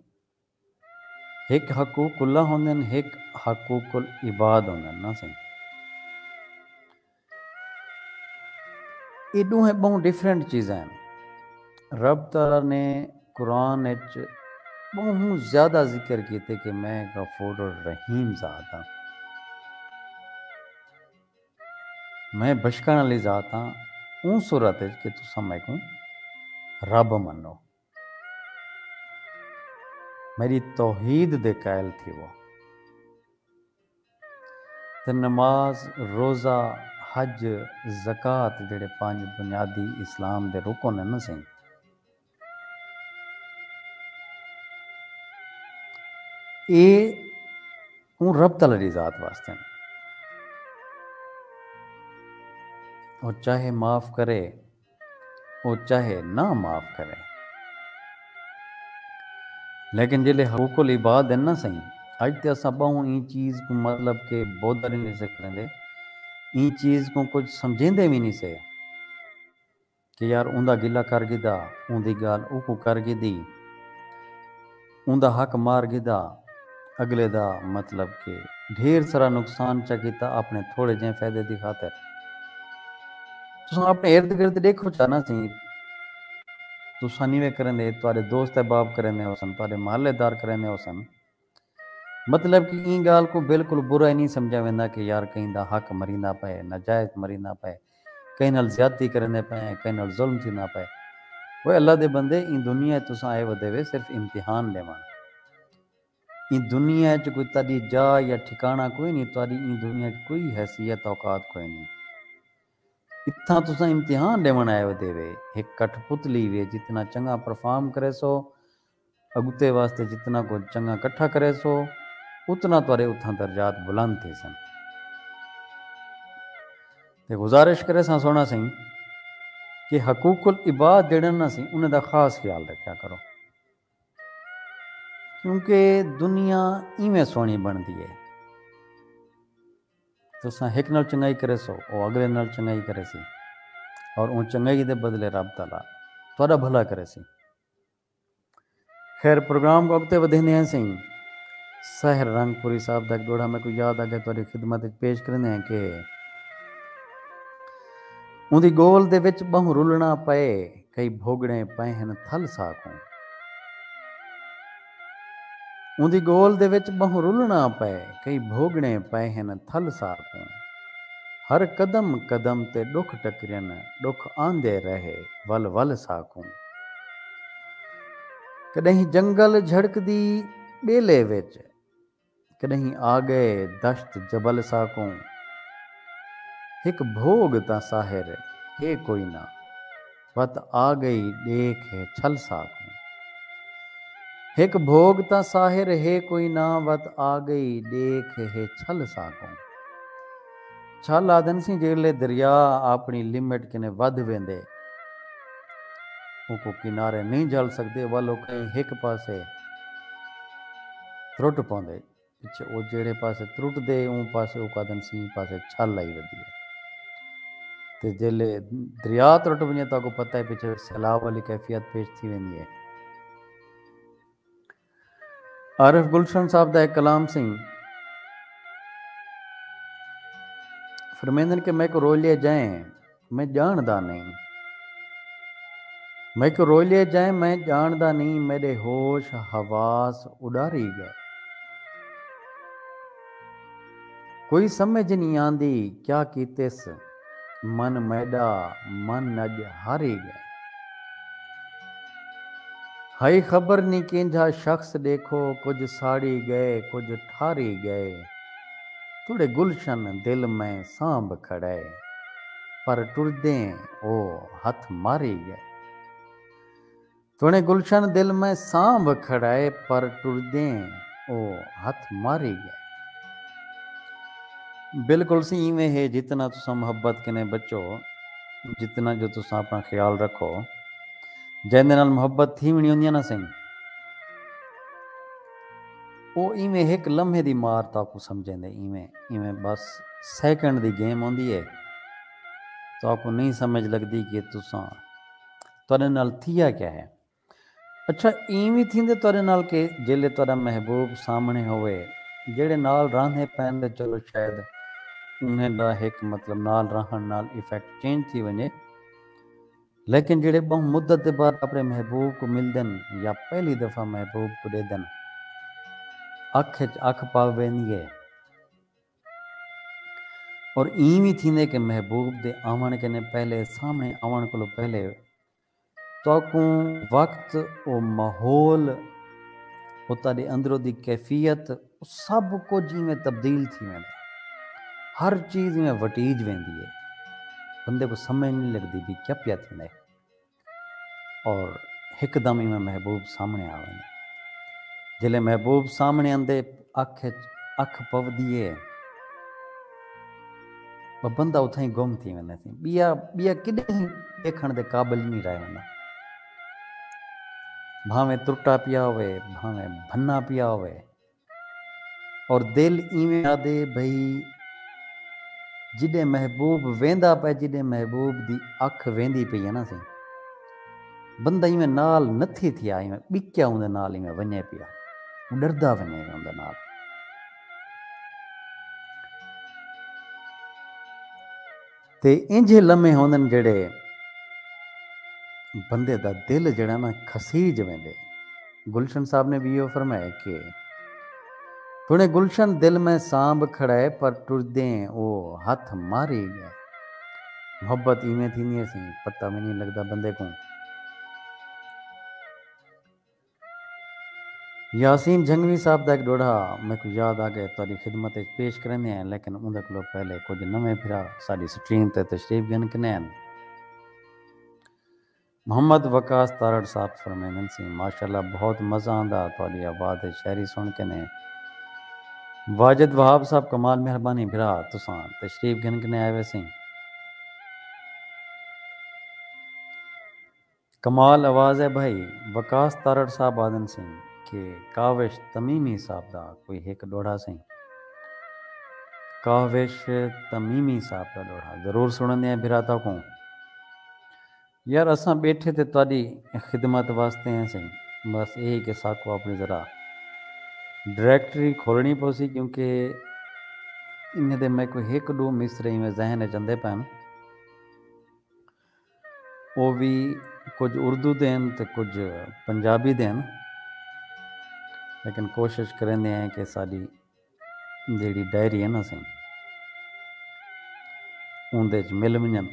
ہک حقوق اللہ ہوندن، ہک حقوق العباد ہوندن نا سئیں۔ اے ݙوہیں ٻہوں ڈفرنٹ چیزاں ہن۔ رب تعالیٰ نے قرآن اچ ٻہوں زیادہ ذکر کیتے کہ میں غفور الرحیم ذات ہاں، میں بخشݨ والی ذات ہاں۔ اوں صورت اچ کہ تساں میکوں رب منو، میری توحید دے قائل تھیوو۔ تے نماز، روزہ، حج، زکوٰۃ، جیڑھے پنج بنیادی اسلام دے رکن ہن نا سئیں، اے اوں رب تعالیٰ دی ذات واسطے ہن۔ او چاہے معاف کرے، او چاہے نہ معاف کرے۔ لیکن جیلے حقوق العباد ہن نا سئیں، اڄ تے اساں ٻہوں ایں چیز کوں، مطلب کہ، بودر ہی نہیں سے کریندے، ایں چیز کوں کجھ سمجھیندے وی نہیں سے کہ یار اوندا گلہ کر گھدا، اوندی ڳالھ اوکوں کر گھدی، اوندا حق مار گھدا، اڳلے دا، مطلب کہ، ڈھیر سارا نقصان چا کیتا اپݨے تھوڑے جہیں فائدے دی خاطر۔ تساں اپݨے ارد گرد ݙیکھو چا نا سئیں، تساں نیویں کریندے، تہاݙے دوست احباب کریندے ہوسن، تہاݙے محلے دار کریندے ہوسن، مطلب کہ ایں ڳالھ کوں بالکل برا ہی نہیں سمجھا ویندا کہ یار کہیں دا حق مریندا پئے، ناجائز مریندا پئے، کہیں نال زیادتی کریندے پئے ہیں، کہیں نال ظلم تھیندا پئے۔ اوئے اللہ دے بندے، ایں دنیا اچ تساں آئے ودے وے صرف امتحان ݙیوݨ۔ ایں دنیا اچ کوئی تہاݙی جاہ یا ٹھکاݨا کوئی نہیں، تہاݙی ایں دنیا اچ کوئی حیثیت اوقات کوئی نہیں۔ اتھاں تساں امتحان ݙیوݨ آئے ودے وے، ہک کٹھ پتلی وے، جتنا چنڳا پرفارم کریسو، اڳتے واسطے جتنا کجھ چنڳا کٹھا کریسو، اتنا تہاݙے اتھاں درجات بلند تھیسن۔ تے گزارش کریساں سوہݨا سئیں کہ حقوق العباد جیڑھے نا سئیں، انہیں دا خاص خیال رکھیا کرو، کیونکہ دنیا ایویں سوہݨی بݨدی ہے۔ تساں ہک نال چنڳائی کریسو، او اڳلے نال چنڳائی کریسی، اور اوں چنڳائی دے بدلے رب تعالیٰ تہاݙا بھلا کریسی۔ خیر، پروگرام کوں اڳتے ودھیندے ہیں سئیں، سحر رنگ پوری صاحب دا ہک ݙوہڑا میکوں یاد آ ڳیا، تہاݙی خدمت وچ پیش کریندے ہیں کہ اوندی ڳول دے وچ ٻہوں رلݨا پئے، کئی بھوڳڑیں پئے ہن تھل ساکوں۔ اوندی ڳول دے وچ ٻہوں رلݨا پئے، کئی بھوڳڑیں پئے ہن تھل ساکوں۔ ہر قدم قدم تے ݙکھ ٹکرین، ݙکھ آندے رہے ول ول ساکوں۔ کݙہیں جنگل جھڑکدی ٻیلے وچ، کݙہیں آ ڳئے دشت جبل ساکوں۔ ہک بھوڳ تاں ساحر ہے کوئی نہ، وت آ ڳئی ݙیکھ ہے چھل ساکوں۔ ہک بھوڳ تاں ساحر ہے کوئی نہ، وت آ ڳئی ݙیکھ ہے چھل ساکوں۔ چھل آہدن سئیں جیڑھلے دریا اپݨی لمٹ کنیں ودھ ویندے، اونکوں کنارے نہیں جھل سڳدے، ول او کہیں ہک پاسے ترٹ پوندے۔ پچھے او جیڑھے پاسے ترٹدے، اوں پاسے او کہدن سئیں پاسے چھل آئی ودی ہے۔ تے جیلے دریا ترٹ ونڄے تاں کو پتہ ہے پچھے سیلاب والی کیفیت پیش تھی ویندی ہے۔ عارف گلشن صاحب دا ہک کلام سئیں، فرمیندن کہ میکوں رولے جائیں، میں ڄاݨدا نئیں۔ میکوں رولے جائیں، میں ڄاݨدا نئیں، میݙے ہوش حواس اݙاری ڳئے۔ کوئی سمجھ نئیں آندی کیا کیتس، من میݙا من اڄ ہاری ڳئے۔ ہئی خبر نی کینجھا شخص ݙیکھو، کجھ ساڑی ڳئے، کجھ ٹھاری ڳئے۔ تیݙے گلشن دل میں سانبھ کھڑئے، پر ٹردیں او ہتھ ماری ڳئے۔ تیݙے گلشن دل میں سانبھ کھڑئے، پر ٹردیں او ہتھ ماری ڳئے۔ بالکل سی ایویں ہے، جتنا تساں محبت کنیں بچو، جتنا جو تساں اپݨا خیال رکھو، جیندے نال محبت تھی ونڄی ہوندی ہے نا سئیں، او ایویں ہک لمحے دی مار تاکوں سمجھیندے، ایویں ایویں بس سیکنڈ دی گیم ہوندی ہے۔ تاکوں نہیں سمجھ لگدی کہ تساں، تہاݙے نال تھیا کیا ہے۔ اچھا، ایویں تھیندے تہاݙے نال کہ جیلے تہاݙا محبوب سامݨے ہووے، جیڑھے نال رہندے پئن تے چلو شاید انہیں دا ہک مطلب نال رہݨ نال ایفیکٹ چینج تھی ونڄے، لیکن جیڑھے ٻہوں مدت دے بعد اپݨے محبوب کوں ملدن یا پہلی دفعہ محبوب کوں ݙیہدن، اکھ اچ اکھ پا ویندی ہے۔ اور ایں وی تھیندے کہ محبوب دے آوݨ کنے پہلے، سامݨے آوݨ کولوں پہلے تہاکوں وقت، او ماحول، او تہاݙے اندروں دی کیفیت، او سب کجھ ایویں تبدیل تھی ویندے۔ ہر چیز ایویں وٹیج ویندی ہے۔ بندے کوں سمجھ نہیں لڳدی بھی کیا پیا تھیندے۔ اور ہک دم ایویں محبوب سامݨے آ ویندے۔ جیلے محبوب سامݨے آندے، اکھ اچ اکھ پودی ہے، ٻہوں بندہ اتھائیں گم تھی ویندے سی۔ ٻیا، ٻیا کݙہیں ݙیکھݨ دے قابل نہیں رہ ویندا۔ بھانویں ترٹا پیا ہووے، بھانویں بھنا پیا ہووے، اور دل ایویں آہدے بھئی جݙیں محبوب ویندا پئے، جݙیں محبوب دی اکھ ویندی پئی ہے نا سی، بندہ ایویں نال نتھی تھیا، ایویں ٻکیا اوندے نال ایویں ونڄے پیا، ݙردا ونڄے اوندے نال۔ تے اینجھے لمحے ہوندن جیڑھے بندے دا دل جیڑھا نا کھسیج ویندے۔ گلشن صاحب نے بھی ایہو فرمایا کہ توڑے گلشن دل میں سانبھ کھڑا ہے، پر ٹردیں او ہتھ ماری ڳئے۔ محبت ایویں تھیندی ہے سی، پتہ وی نہیں لڳدا بندے کوں۔ یاسین جھنگوی صاحب دا ہک ݙوہڑا میکوں یاد آ ڳئے، تہاݙی خدمت اچ پیش کریندے ہیں، لیکن اوندے کولوں پہلے کجھ نویں بھرا ساݙی سٹریم تے تشریف گھن کنے ہن۔ محمد وقاص تارڑ صاحب فرمیندن سی، ماشاءاللہ بہت مزہ آندا تہاݙی آواز اچ شاعری سݨ کنے۔ واجد وہاب صاحب کمال، مہربانی بھرا تساں تشریف گھن کنے آئے ویسیں۔ کمال آواز ہے بھائی۔ وقاص تارڑ صاحب آہدن سئیں کہ کاوش تمیمی صاحب دا کوئی ہک ݙوہڑا سئیں۔ کاوش تمیمی صاحب دا ݙوہڑا ضرور سݨیندے ہیں بھرا تہاکوں۔ یار اساں ٻیٹھے تے تہاݙی خدمت واسطے ہیں سئیں، بس اے کہ ساکوں اپݨی ذرا ڈائریکٹری کھولݨی پوسی، کیونکہ انہیں دے میکوں ہک ݙو مصرعے ایویں ذہن اچ اندے پئن۔ او وی کجھ اردو دے ہن تے کجھ پنجابی دے ہن، لیکن کوشش کریندے ہیں کہ ساݙی جیڑھی ڈائری ہے نا سئیں، اوندے اچ مل ونڄن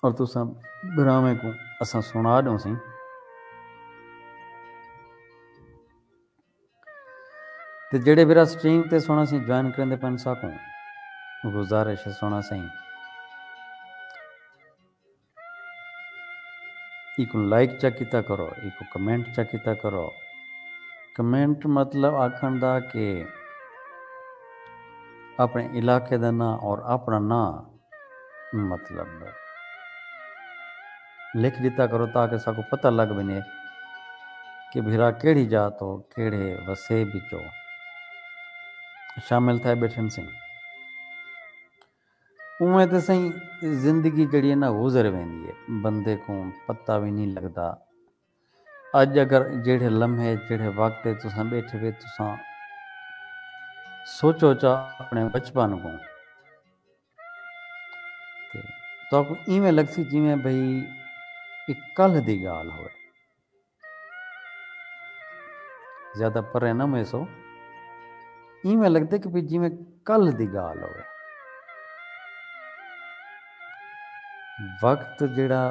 اور تساں بھراویں کوں اساں سݨا ݙیوں سئیں۔ تے جیڑھے بھرا سٹریم تے سوہݨا سئیں جوائن کریندے پئن ساکوں، گزارش ہے سوہݨا سئیں، ایکوں لائک چا کیتا کرو، ایکوں کمنٹ چا کیتا کرو۔ کمنٹ مطلب آکھݨ دا کہ اپݨے علاقے دا ناں اور اپݨا ناں مطلب لکھ ݙتا کرو تاکہ ساکوں پتہ لڳ ونڄے کہ بھرا کیڑھی جاہ توں، کیڑھے وسیب وچوں شامل تھئے ٻیٹھن سئیں۔ اونویں تے سئیں زندگی جیڑھی ہے نا گزر ویندی ہے، بندے کوں پتہ وی نہیں لڳدا۔ اڄ اگر جیڑھے لمحے، جیڑھے وقت تے تساں ٻیٹھے وے، تساں سوچو چا اپݨے بچپن کوں، تے تہاکوں ایویں لڳسی جیویں بھئی اے کلھ دی ڳالھ ہووے۔ زیادہ پرے نہ ویسو، ایویں لڳدے کہ بھئی جیویں کلھ دی ڳالھ ہووے۔ وقت جیڑھا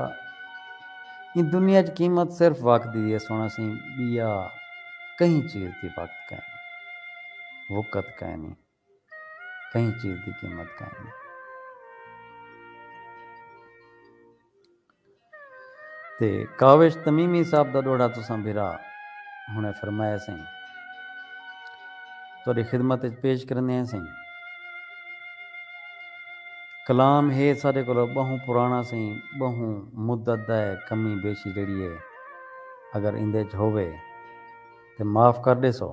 ایں دنیا اچ قیمت صرف وقت دی ہے سوہݨا سئیں، ٻیا کہیں چیز دی وقت کائنی، وقت کائنی، کہیں چیز دی قیمت کائنی۔ تے کاوش تمیمی صاحب دا ݙوہڑا تساں بھرا ہݨے فرمایا سئیں، تہاݙی خدمت اچ پیش کریندے ہیں سئیں۔ کلام ہے ساݙے کولو ٻہوں پراݨا سئیں، ٻہوں مدت دا ہے، کمی بیشی جیڑھی ہے اگر ایندے اچ ہووے تے معاف کر ݙیسو۔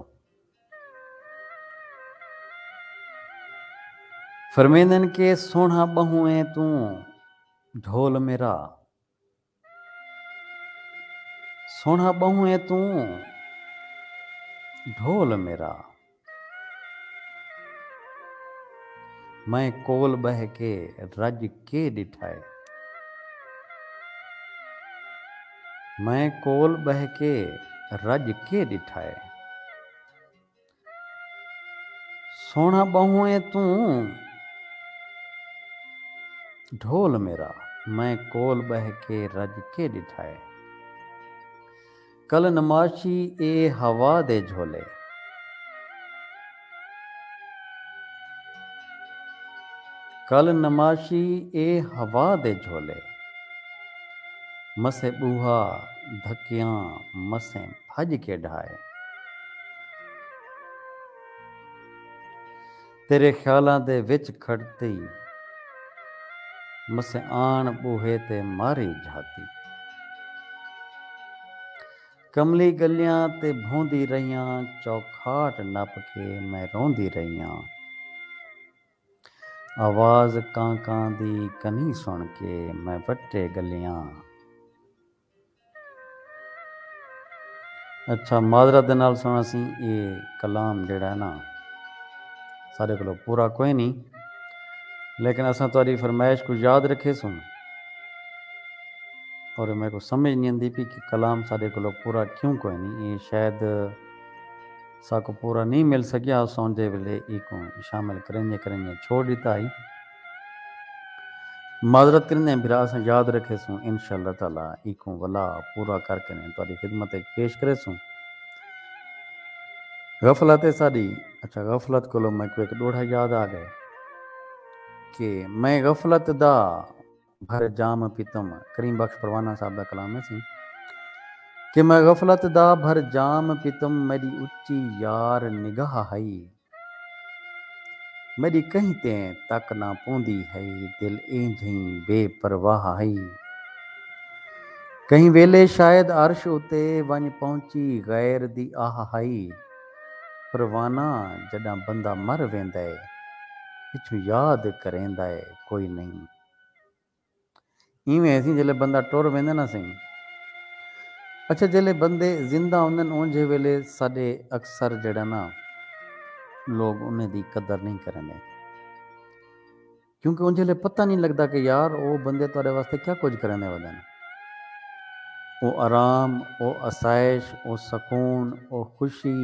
فرمیندن کہ سوہݨا ٻہوں ایں توں ڈھول میرا، سوہݨا ٻہوں ایں توں ڈھول میرا، میں کول ٻہہ کے رڄ کے ݙٹھائے، میں کول ٻہہ کے رڄ کے ݙٹھائے۔ سوہݨا ٻہوں ایں توں ڈھول میرا، میں کول ٻہہ کے رڄ کے ݙٹھائے۔ کل نماشی اے ہوا دے جھولے، کل نماشی اے ہوا دے جھولے، مسے ٻوہا دھکیاں، مسیں بھڄ کے ڈھائے۔ تیرے خیالاں دے وچ کھڑتی، مسے آن ٻوہے تے ماری جھاتی۔ کملی گلیاں تے بھوندی رہیاں، چوکھاٹ نپ کے میں روندی رہیاں۔ آواز کاں کاں دی کنی سݨ کے میں وٹے گلیاں۔ اچھا، معذرت دے نال سݨاں سی، اے کلام جیڑھا ہے نا، ساݙے کولوں پورا کوئی نہیں، لیکن اساں تہاݙی فرمائش کوں یاد رکھیسوں۔ اور میکوں سمجھ نہیں آندی پئی کہ کلام ساݙے کولوں پورا کیوں کوئی نہیں۔ اے شاید ساکوں پورا نہیں مل سڳیا، اساں اوندے ویلے ایکوں شامل کریندے کریندے چھوڑ ݙتا ہئی۔ معذرت کریندے بھرا، اساں یاد رکھیسوں، انشاءاللہ تعالیٰ ایکوں ولا پورا کر کے تہاݙی خدمت وچ پیش کریسوں۔ غفلت ہے ساݙی۔ اچھا، غفلت کولوں میکوں ہک ݙوہڑا یاد آ ڳئے کہ میں غفلت دا بھر جام پیتم، کریم بخش پروانہ صاحب دا کلام ہے سی کہ میں غفلت دا بھر جام پیتم، میݙی اچی یار نگاہ ہئی، میݙی کہیں تے تک نہ پوندی ہئی، دل اینجھیں بے پرواہ ہئی۔ کہیں ویلے شاید عرش اتے ونڄ پہنچی، غیر دی آہ ہئی۔ پروانہ جݙاں بندہ مر ویندا ہے، پچھوں یاد کریندا ہے کوئی نہیں۔ ایویں اسی جلے بندہ ٹر ویندے نا سئیں۔ اچھا، جلے بندے زندہ ہوندن، اونجھے ویلے ساݙے اکثر جیڑھا نا، لوگ انہیں دی قدر نہیں کریندے، کیونکہ اونجھے ویلے پتہ نہیں لڳدا کہ یار، او بندے تہاݙے واسطے کیا کجھ کریندے ودن۔ او آرام، او آسائش، او سکون، او خوشی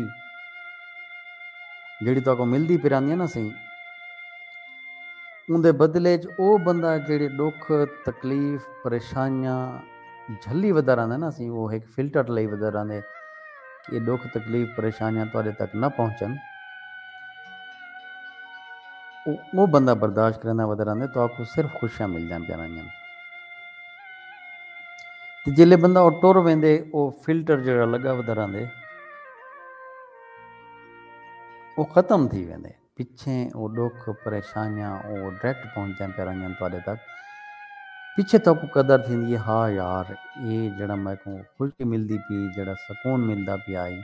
جیڑھی تہاکوں ملدی پئی رہندی ہے نا سئیں، اوندے بدلے اچ او بندہ جیڑھے ݙکھ، تکلیف، پریشانیاں جھلی ودا رہندے نا سئیں، او ہک فلٹر لئی ودا رہندے کہ اے ݙکھ، تکلیف، پریشانیاں تہاݙے تک نہ پہنچن۔ او، او بندہ برداشت کریندا ودا رہندے، تہاکوں صرف خوشیاں ملدیاں پیاں رہندیاں۔ تے جیلے بندہ او ٹر ویندے، او فلٹر جیڑھا لڳا ودا رہندے، او ختم تھی ویندے۔ پچھیں او ݙکھ، پریشانیاں، او ڈائریکٹ پہنچدیاں پیاں رہندیاں تہاݙے تک۔ پچھے تہاکوں قدر تھیندی ہے، ہا یار، اے جیڑھا میکوں خوشی ملدی پئی، جیڑھا سکون ملدا پیا ہئی،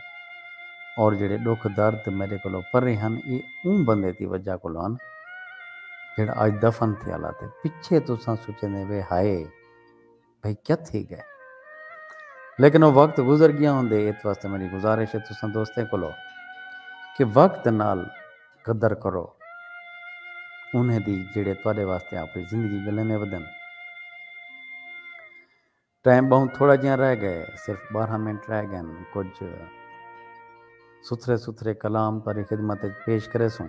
اور جیڑھے ݙکھ درد میݙے کولوں پرے ہن، اے اوں بندے دی وجہ کولوں ہن، جیڑھا اڄ دفن تھیا لاتے۔ پچھے تساں سوچیندے وے، ہائے، بھئی کیا تھی ڳئے؟ لیکن او وقت گزر ڳیا ہوندے۔ اس واسطے میݙی گزارش ہے تساں دوستیں کولو کہ وقت نال قدر کرو انہیں دی، جیڑھے تہاݙے واسطے اپݨی زندگی ڳلیندے ودن۔ ٹائم ٻہوں تھوڑا جیہاں رہ ڳئے، صرف ٻارہاں منٹ رہ ڳئن۔ کجھ ستھرے ستھرے کلام تہاݙی خدمت وچ پیش کریسوں۔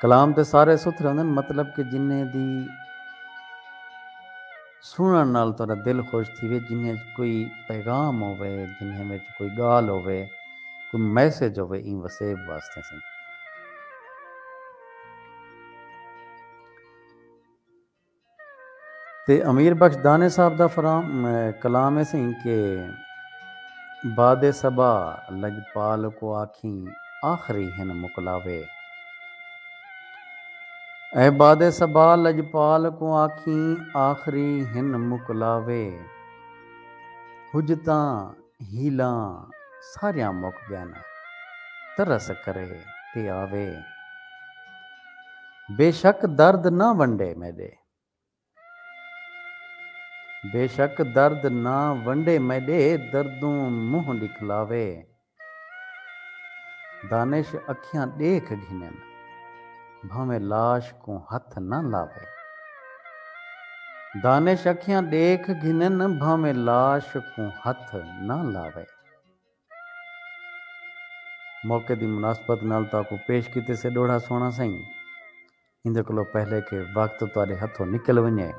کلام تے سارے ستھرے ہوندن، مطلب کہ جنہیں دی سݨݨ نال تہاݙا دل خوش تھیوے، جنہیں وچ کوئی پیغام ہووے، جنہیں وچ کوئی ڳالھ ہووے، کوئی میسج ہووے، ایں وسیب واسطے سئیں۔ تے امیر بخش دانے صاحب دا فرام، کلام ہے سئیں کہ باد صبا لجپال کوں آکھیں آخری ہن مکلاوے۔ اے باد صبا لجپال کوں آکھیں آخری ہن مکلاوے۔ حجتاں حیلاں ساریاں مک ڳئن، ترس کرے تے آوے۔ بے شک درد نہ ونڈے میݙے، بے شک درد نہ ونڈے میݙے، دردوں منہ ݙکھلاوے۔ دانش اکھیاں ݙیکھ گھنن، بھانویں لاش کوں ہتھ نہ لاوے۔ دانش اکھیاں ݙیکھ گھنن، بھانویں لاش کوں ہتھ نہ لاوے۔ موقع دی مناسبت نال تہاکوں پیش کیتے سے ݙوہڑا سوہݨا سئیں۔ ایندے کولوں پہلے کہ وقت تہاݙے ہتھوں نکل ونڄے،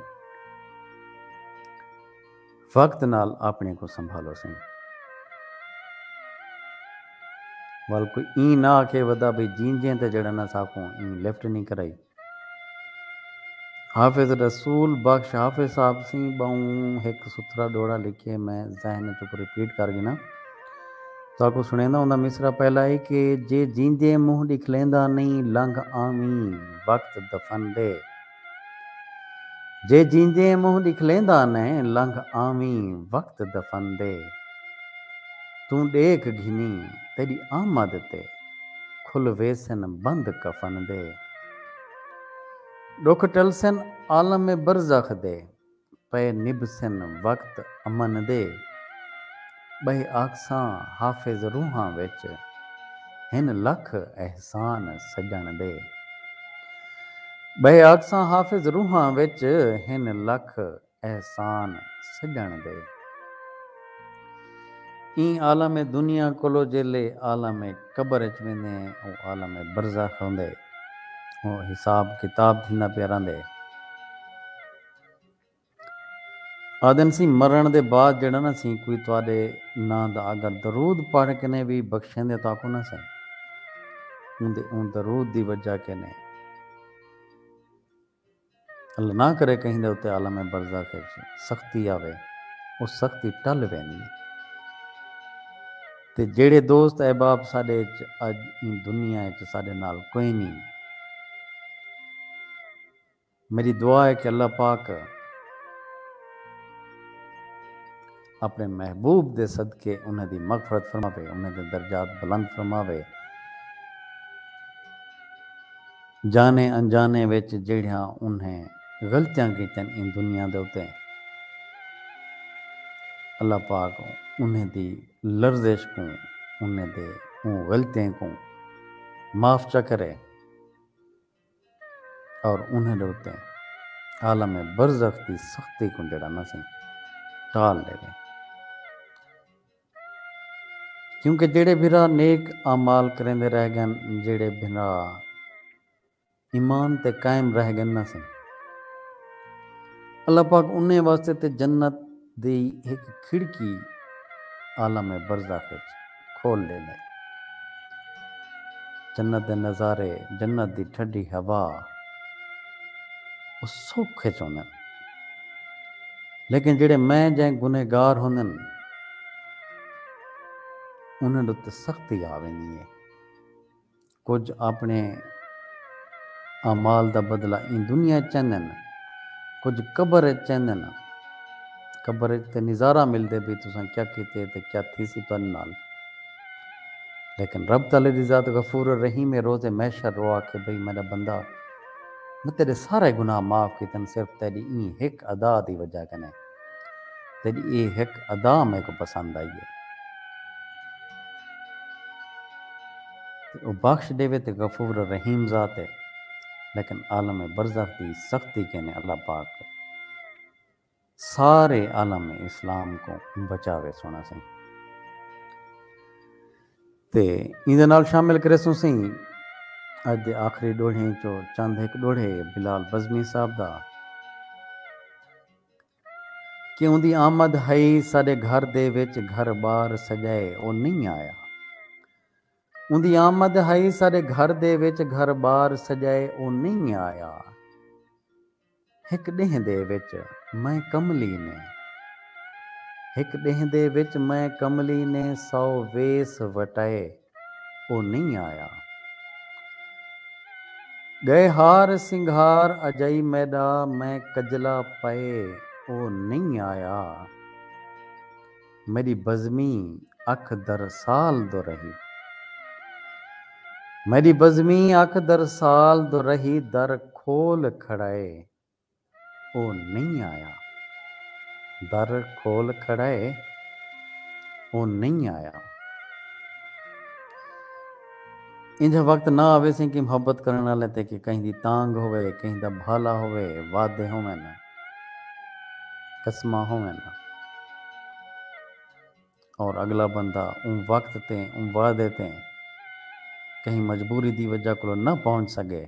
وقت نال اپݨے کوں سنبھالو سئیں۔ ول کوئی ایں نہ آکھے ودا بھئی جیندیں تے جیڑھا نہ ساکوں ایں لفٹ نی کرائی۔ حافظ رسول بخش حافظ صاحب سئیں ٻہوں ہک ستھرا ݙوہڑا لکھیے، میں ذہن اچ اوکوں ریپیٹ کر گھناں۔ تہاکوں سݨیندا ہوندا۔ مصرع پہلا ہے کہ جے جیندے منہ ݙکھلیندا نئیں، لنگھ آویں وقت دفن دے۔ جے جیندے منہ ݙکھلیندا نئیں، لنگھ آویں وقت دفن دے۔ توں ݙیکھ گھنی تیݙی آمد تے، کھل ویسن بند کفن دے۔ ݙکھ ٹلسن عالم برزخ دے، پئے نبھسن وقت امن دے۔ ٻہہ آکھساں حافظ روحاں وچ، ہن لکھ احسان سڄݨ دے۔ ٻہہ آکھساں حافظ روحاں وچ، ہن لکھ احسان سڄݨ دے۔ ایں عالم دنیا کولو جیلے عالم قبر اچ ویندے، او عالم برزخ ہوندے، او حساب کتاب تھیندا پیا رہندے۔ آدن سی مرݨ دے بعد جیڑھا نہ سی کوئی تہاݙے ناں دا اگر درود پڑھ کنے وی بخشیندے تہاکوں نہ سئیں، اوندے اوں درود دی وجہ کنے اللہ نہ کرے کہیں دے اتے عالم برزخ اچ سختی آوے، او سختی ٹل ویندی ہے۔ تے جیڑھے دوست احباب ساݙے اچ اڄ ایں دنیا اچ ساݙے نال کوئی نی، میݙی دعا ہے کہ اللہ پاک اپݨے محبوب دے صدقے انہاں دی مغفرت فرماوے، انہاں دے درجات بلند فرماوے۔ جانے انجانے وچ جیڑھیاں انہیں غلطیاں کیتن ایں دنیا دے اتے، اللہ پاک انہیں دی لرزش کوں، انہیں دے اوں غلطیاں کوں معاف چا کرے۔ اور انہیں دے اتے عالم برزخ دی سختی کوں جیڑھا نہ سئیں ٹال ݙیوے۔ کیونکہ جیڑھے بھرا نیک اعمال کریندے رہ ڳن، جیڑھے بھرا ایمان تے قائم رہ ڳن نہ سئیں، اللہ پاک انہیں واسطے تے جنت دی ہک کھڑکی عالم برزخ اچ کھول ݙیندے۔ جنت دے نظارے، جنت دی ٹھڈی ہوا، او سکھ اچ ہوندن۔ لیکن جیڑھے میں جئیں گنہگار ہوندن، انہاں دے اتے سختی آ ویندی ہے۔ کجھ اپݨے اعمال دا بدلہ ایں دنیا اچ چیندن، کجھ قبر اچ چیندن۔ قبر اچ تے نظارہ ملدے بھئی تساں کیا کیتے تے کیا تھیسی تہاݙے نال۔ لیکن رب تعالی دی ذات غفور الرحیم ہے، روز محشر رو آکھے بھئی میݙا بندہ، میں تیݙے سارے گناہ معاف کیتن، صرف تیݙی ایں ہک ادا دی وجہ کنے۔ تیݙی اے ہک ادا میکوں پسند آئی ہے۔ تے او بخش ݙیوے تے غفور رحیم ذات ہے، لیکن عالم برزخ دی سختی کنے اللہ پاک سارے عالم اسلام کوں بچاوے سوہݨا سئیں۔ تے ایندے نال شامل کریسوں سئیں اڄ دے آخری ݙوہڑیں چوں چند ہک ݙوہڑے بلال بزمی صاحب دا۔ کہ اوندی آمد ہئی ساݙے گھر دے وچ گھر ٻار سڄائے او نئیں آیا۔ اوندی آمد ہئی ساݙے گھر دے وچ گھر ٻار سڄائے او نئیں آیا۔ ہک ݙینہہ دے وچ میں کملی نے، ہک ݙینہہ دے وچ میں کملی نے سو ویس وٹائے۔ او نئیں آیا۔ ڳئے ہار سنگھار اجائی میݙا میں کجلا پئے او نئیں آیا۔ میݙی بزمی اکھ در سال دو رہی۔ میݙی بزمی اکھ در سال دو رہی در کھول کھڑائے، او نہیں آیا۔ در کھول کھڑائے، او نہیں آیا۔ انجھا وقت نہ آوے سئیں کہ محبت کرݨ والے تے کہ کہیں دی تانگھ ہووے، کہیں دا بھالا ہووے، وعدے ہوون، قسماں ہوون، اور اڳلا بندہ اوں وقت تے، اوں وعدے تے کہیں مجبوری دی وجہ کولوں نہ پہنچ سڳے،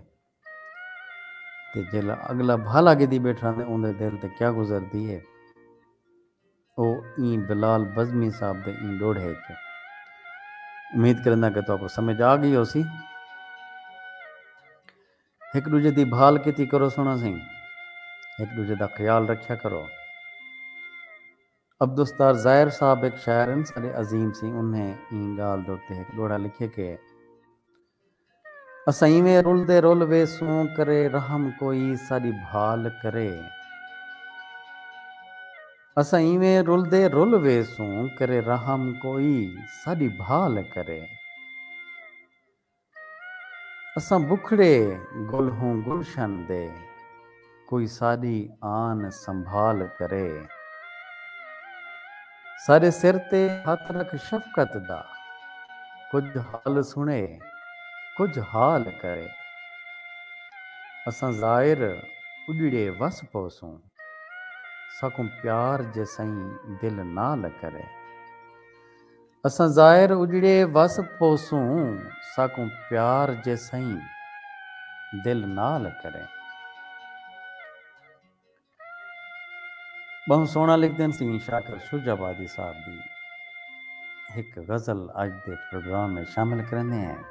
تے جیلھا اڳلا بھالا گھدی ٻیٹھا تے اوندے دل تے کیا گزردی ہے، او ایں بلال بزمی صاحب دے ایں ݙوہڑے اچ۔ امید کرینداں کہ تہاکوں سمجھ آ ڳئی ہوسی۔ ہک ݙوجھے دی بھال کیتی کرو سوہݨا سئیں، ہک ݙوجھے دا خیال رکھیا کرو۔ عبدالستار ظاہر صاحب ہک شاعر ہن ساݙے عظیم سئیں، انہیں ایں ڳالھ دے اتے ہک ݙوہڑا لکھے کہ اساں ایویں رلدے رل ویسوں، کرے رحم کوئی ساݙی بھال کرے۔ اساں ایویں رلدے رل ویسوں، کرے رحم کوئی ساݙی بھال کرے۔ اساں بکھڑے گل ہوں گلشن دے، کوئی ساݙی آن سنبھال کرے۔ ساݙے سر تے ہتھ رکھ شفقت دا، کجھ حال سݨے، کجھ حال کرے۔ اساں زائر اڄڑے وس پوسوں، ساکوں پیار جے سئیں دل نال کرے۔ اساں زائر اڄڑے وس پوسوں، ساکوں پیار جے سئیں دل نال کرے۔ ٻہوں سوہݨا لکھدن سئیں شاکر شجاع آبادی صاحب دی ہک غزل اڄ دے پروگرام میں شامل کریندے ہیں۔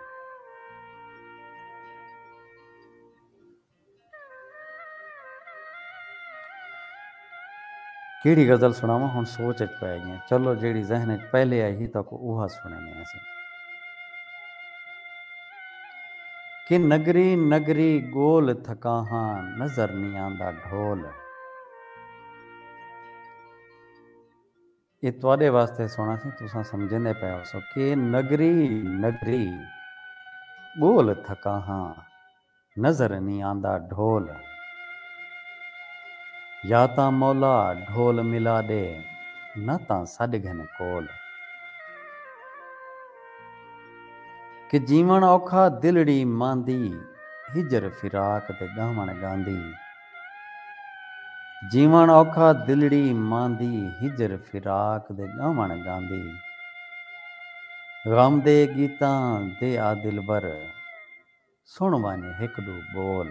کیڑھی غزل سݨاواں، ہݨ سوچ اچ پئے ڳیاں۔ چلو، جیڑھی ذہن اچ پہلے آئی ہی، تہاکوں اوہا سݨیندے ہیں سئیں۔ کہ نگری نگری ڳول تھکا ہاں، نظر نی آندا ڈھول۔ اے تہاݙے واسطے سوہݨا سئیں، تساں سمجھیندے پئے ہوسو کہ نگری نگری ڳول تھکا ہاں، نظر نی آندا ڈھول۔ یا تاں مولا ڈھول ملا ݙے، نہ تاں سݙ گھن کول۔ کہ جیوݨ اوکھا دلڑی ماندی، ہجر فراق دے ڳاوݨ ڳاندی۔ جیوݨ اوکھا دلڑی ماندی، ہجر فراق دے ڳاوݨ ڳاندی۔ غم دے ڳیتاں دے آ دلبر، سݨ ونڄ ہک ݙو ٻول۔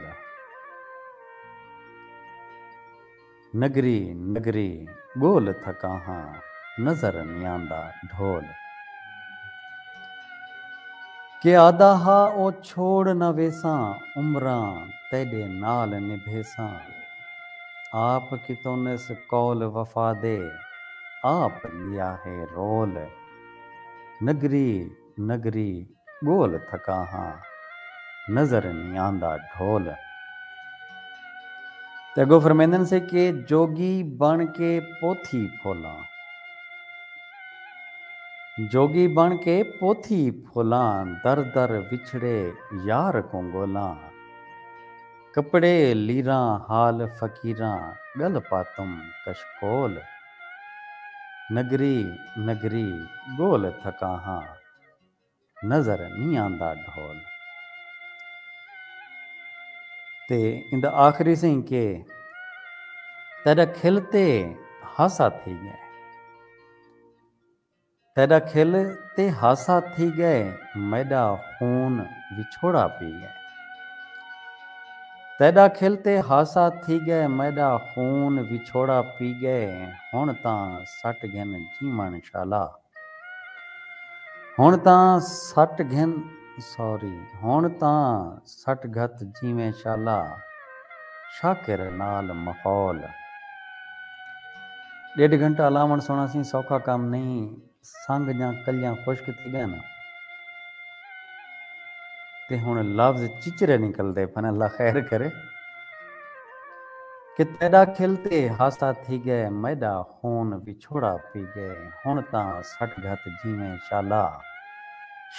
نگری نگری ڳول تھکا ہاں، نظر نی آندا ڈھول۔ کہ آہدا ہا او چھوڑ نہ ویساں، عمراں تیݙے نال نبھیساں۔ آپ کتونس قول وفا دے، آپ لیا ہے رول۔ نگری نگری ڳول تھکا ہاں، نظر نی آندا ڈھول۔ تے اڳوں فرمیندن سے کہ جوڳی بݨ کے پوتھی پھولاں، جوڳی بݨ کے پوتھی پھولاں، در در وچھڑے یار کوں ڳولاں۔ کپڑے لیراں حال فقیراں، ڳل پاتم کشکول۔ نگری نگری ڳول تھکا ہاں، نظر نی آندا ڈھول۔ تے ایندا آخری سئیں کہ تیݙا کھل تے ہاسا تھی ڳئے، تیݙا کھل تے ہاسا تھی ڳئے، میݙا خون وچھوڑا پی ڳئے۔ تیݙا کھل تے ہاسا تھی ڳئے، میݙا خون وچھوڑا پی ڳئے۔ ہݨ تاں سٹ گھن جیوݨ شالا، ہݨ تاں سٹ گھن، سوری، ہݨ تاں سٹ گھت جیویں شالا، شاکر نال مخول۔ ݙیڈھ گھنٹہ الاوݨ سوہݨا سئیں سوکھا کم نہیں، سنگ دیاں کلیاں خشک تھی ڳئن۔ تے ہݨ لفظ چچرے نکلدے پن، اللہ خیر کرے۔ کہ تیݙا کھل تے ہاسا تھی ڳئے، میݙا خون وچھوڑا پی ڳئے۔ ہݨ تاں سٹ گھت جیویں شالا،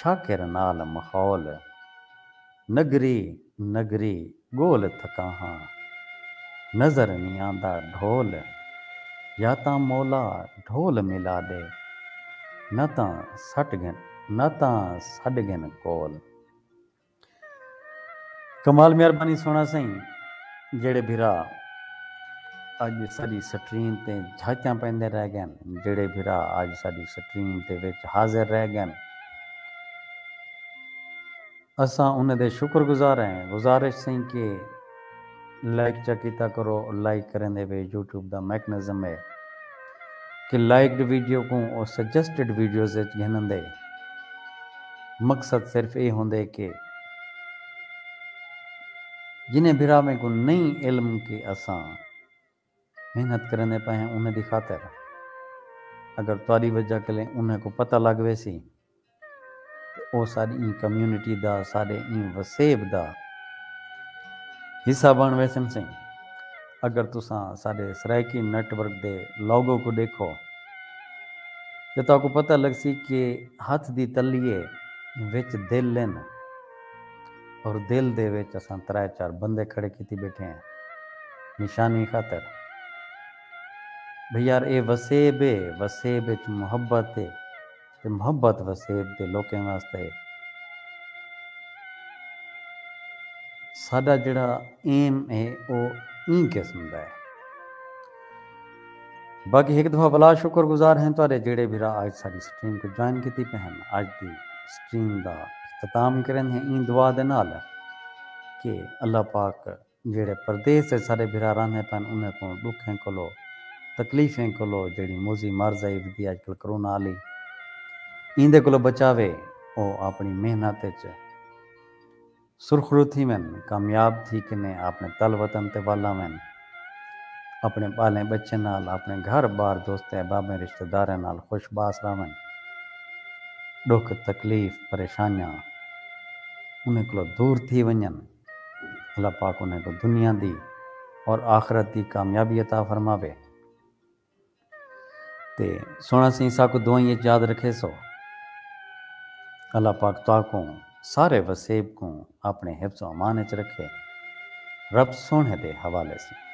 شاکر نال مخول۔ نگری نگری ڳول تھکا ہاں، نظر نی آندا ڈھول۔ یا تاں مولا ڈھول ملا ݙے، نہ تاں سٹ گھن، نہ تاں سݙ گھن کول۔ کمال، مہربانی سوہݨا سئیں۔ جیڑھے بھرا اڄ ساݙی سٹریم تے جھاکیاں پیندے رہ ڳئن، جیڑھے بھرا اڄ ساݙی سٹریم دے وچ حاضر رہ ڳئن، اساں انہیں دے شکر گزار ہیں۔ گزارش سئیں کہ لائک چا کیتا کرو، لائک کرن دے وے یوٹیوب دا میکنزم ہے کہ لائکڈ ویڈیو کوں او سجیسٹڈ ویڈیوز وچ گھنن دے۔ مقصد صرف اے ہوندے کہ جنہیں بھراویں کوں نئیں علم کہ اساں محنت کریندے پئے ہیں انہیں دی خاطر، اگر تہاݙی وجہ کلے انہیں کوں پتہ لڳ ویسی تے او ساݙی ایں کمیونٹی دا، ساݙے ایں وسیب دا حصہ بݨ ویسن سئیں۔ اگر تساں ساݙے سرائیکی نیٹ ورک دے لوگو کوں ݙیکھو تے تہاکوں پتہ لڳسی کہ ہتھ دی تلیے وچ دل ہن اور دل دے وچ اساں ترے چار بندے کھڑے کیتی ٻیٹھے ہیں نشانی خاطر۔ بھئی یار، اے وسیب ہے، وسیب وچ محبت ہے تے محبت وسیب دے لوکیں واسطے ہے۔ ساݙا جیڑھا ایم ہے او ایں قسم دا ہے۔ باقی ہک دفعہ ولا شکر گزار ہیں تہاݙے جیڑھے بھرا اڄ ساݙی سٹریم کوں جوائن کیتی پئے ہن۔ اڄ دی سٹریم دا اختتام کرن ہیں ایں دعا دے نال کہ اللہ پاک جیڑھے پردیس وچ ساݙے بھرا رہندے پئن انہیں کوں ݙکھیں کولو، تکلیفیں کولو، جیڑھی موذی مرض آئی ودی اڄ کل کرونا آلی، ایندے کولو بچاوے، او اپݨی محنت وچ سرخرو تھیون، کامیاب تھی کنے اپݨے تل وطن تے ول آون، اپݨے ٻالیں ٻچیں نال، اپݨے گھر ٻار، دوستیں احبابیں رشتہ داریں نال خوش باس رہون۔ ݙکھ تکلیف پریشانیاں انہیں کولو دور تھی ونڄن۔ اللہ پاک انہیں کوں دنیا دی اور آخرت دی کامیابی عطا فرماوے۔ تے سوہݨا سئیں ساکوں دعائیں اچ یاد رکھیسو۔ اللہ پاک تہاکوں سارے وسیب کوں اپݨے حفظ و امان اچ رکھے۔ رب سوہݨے دے حوالے سئیں۔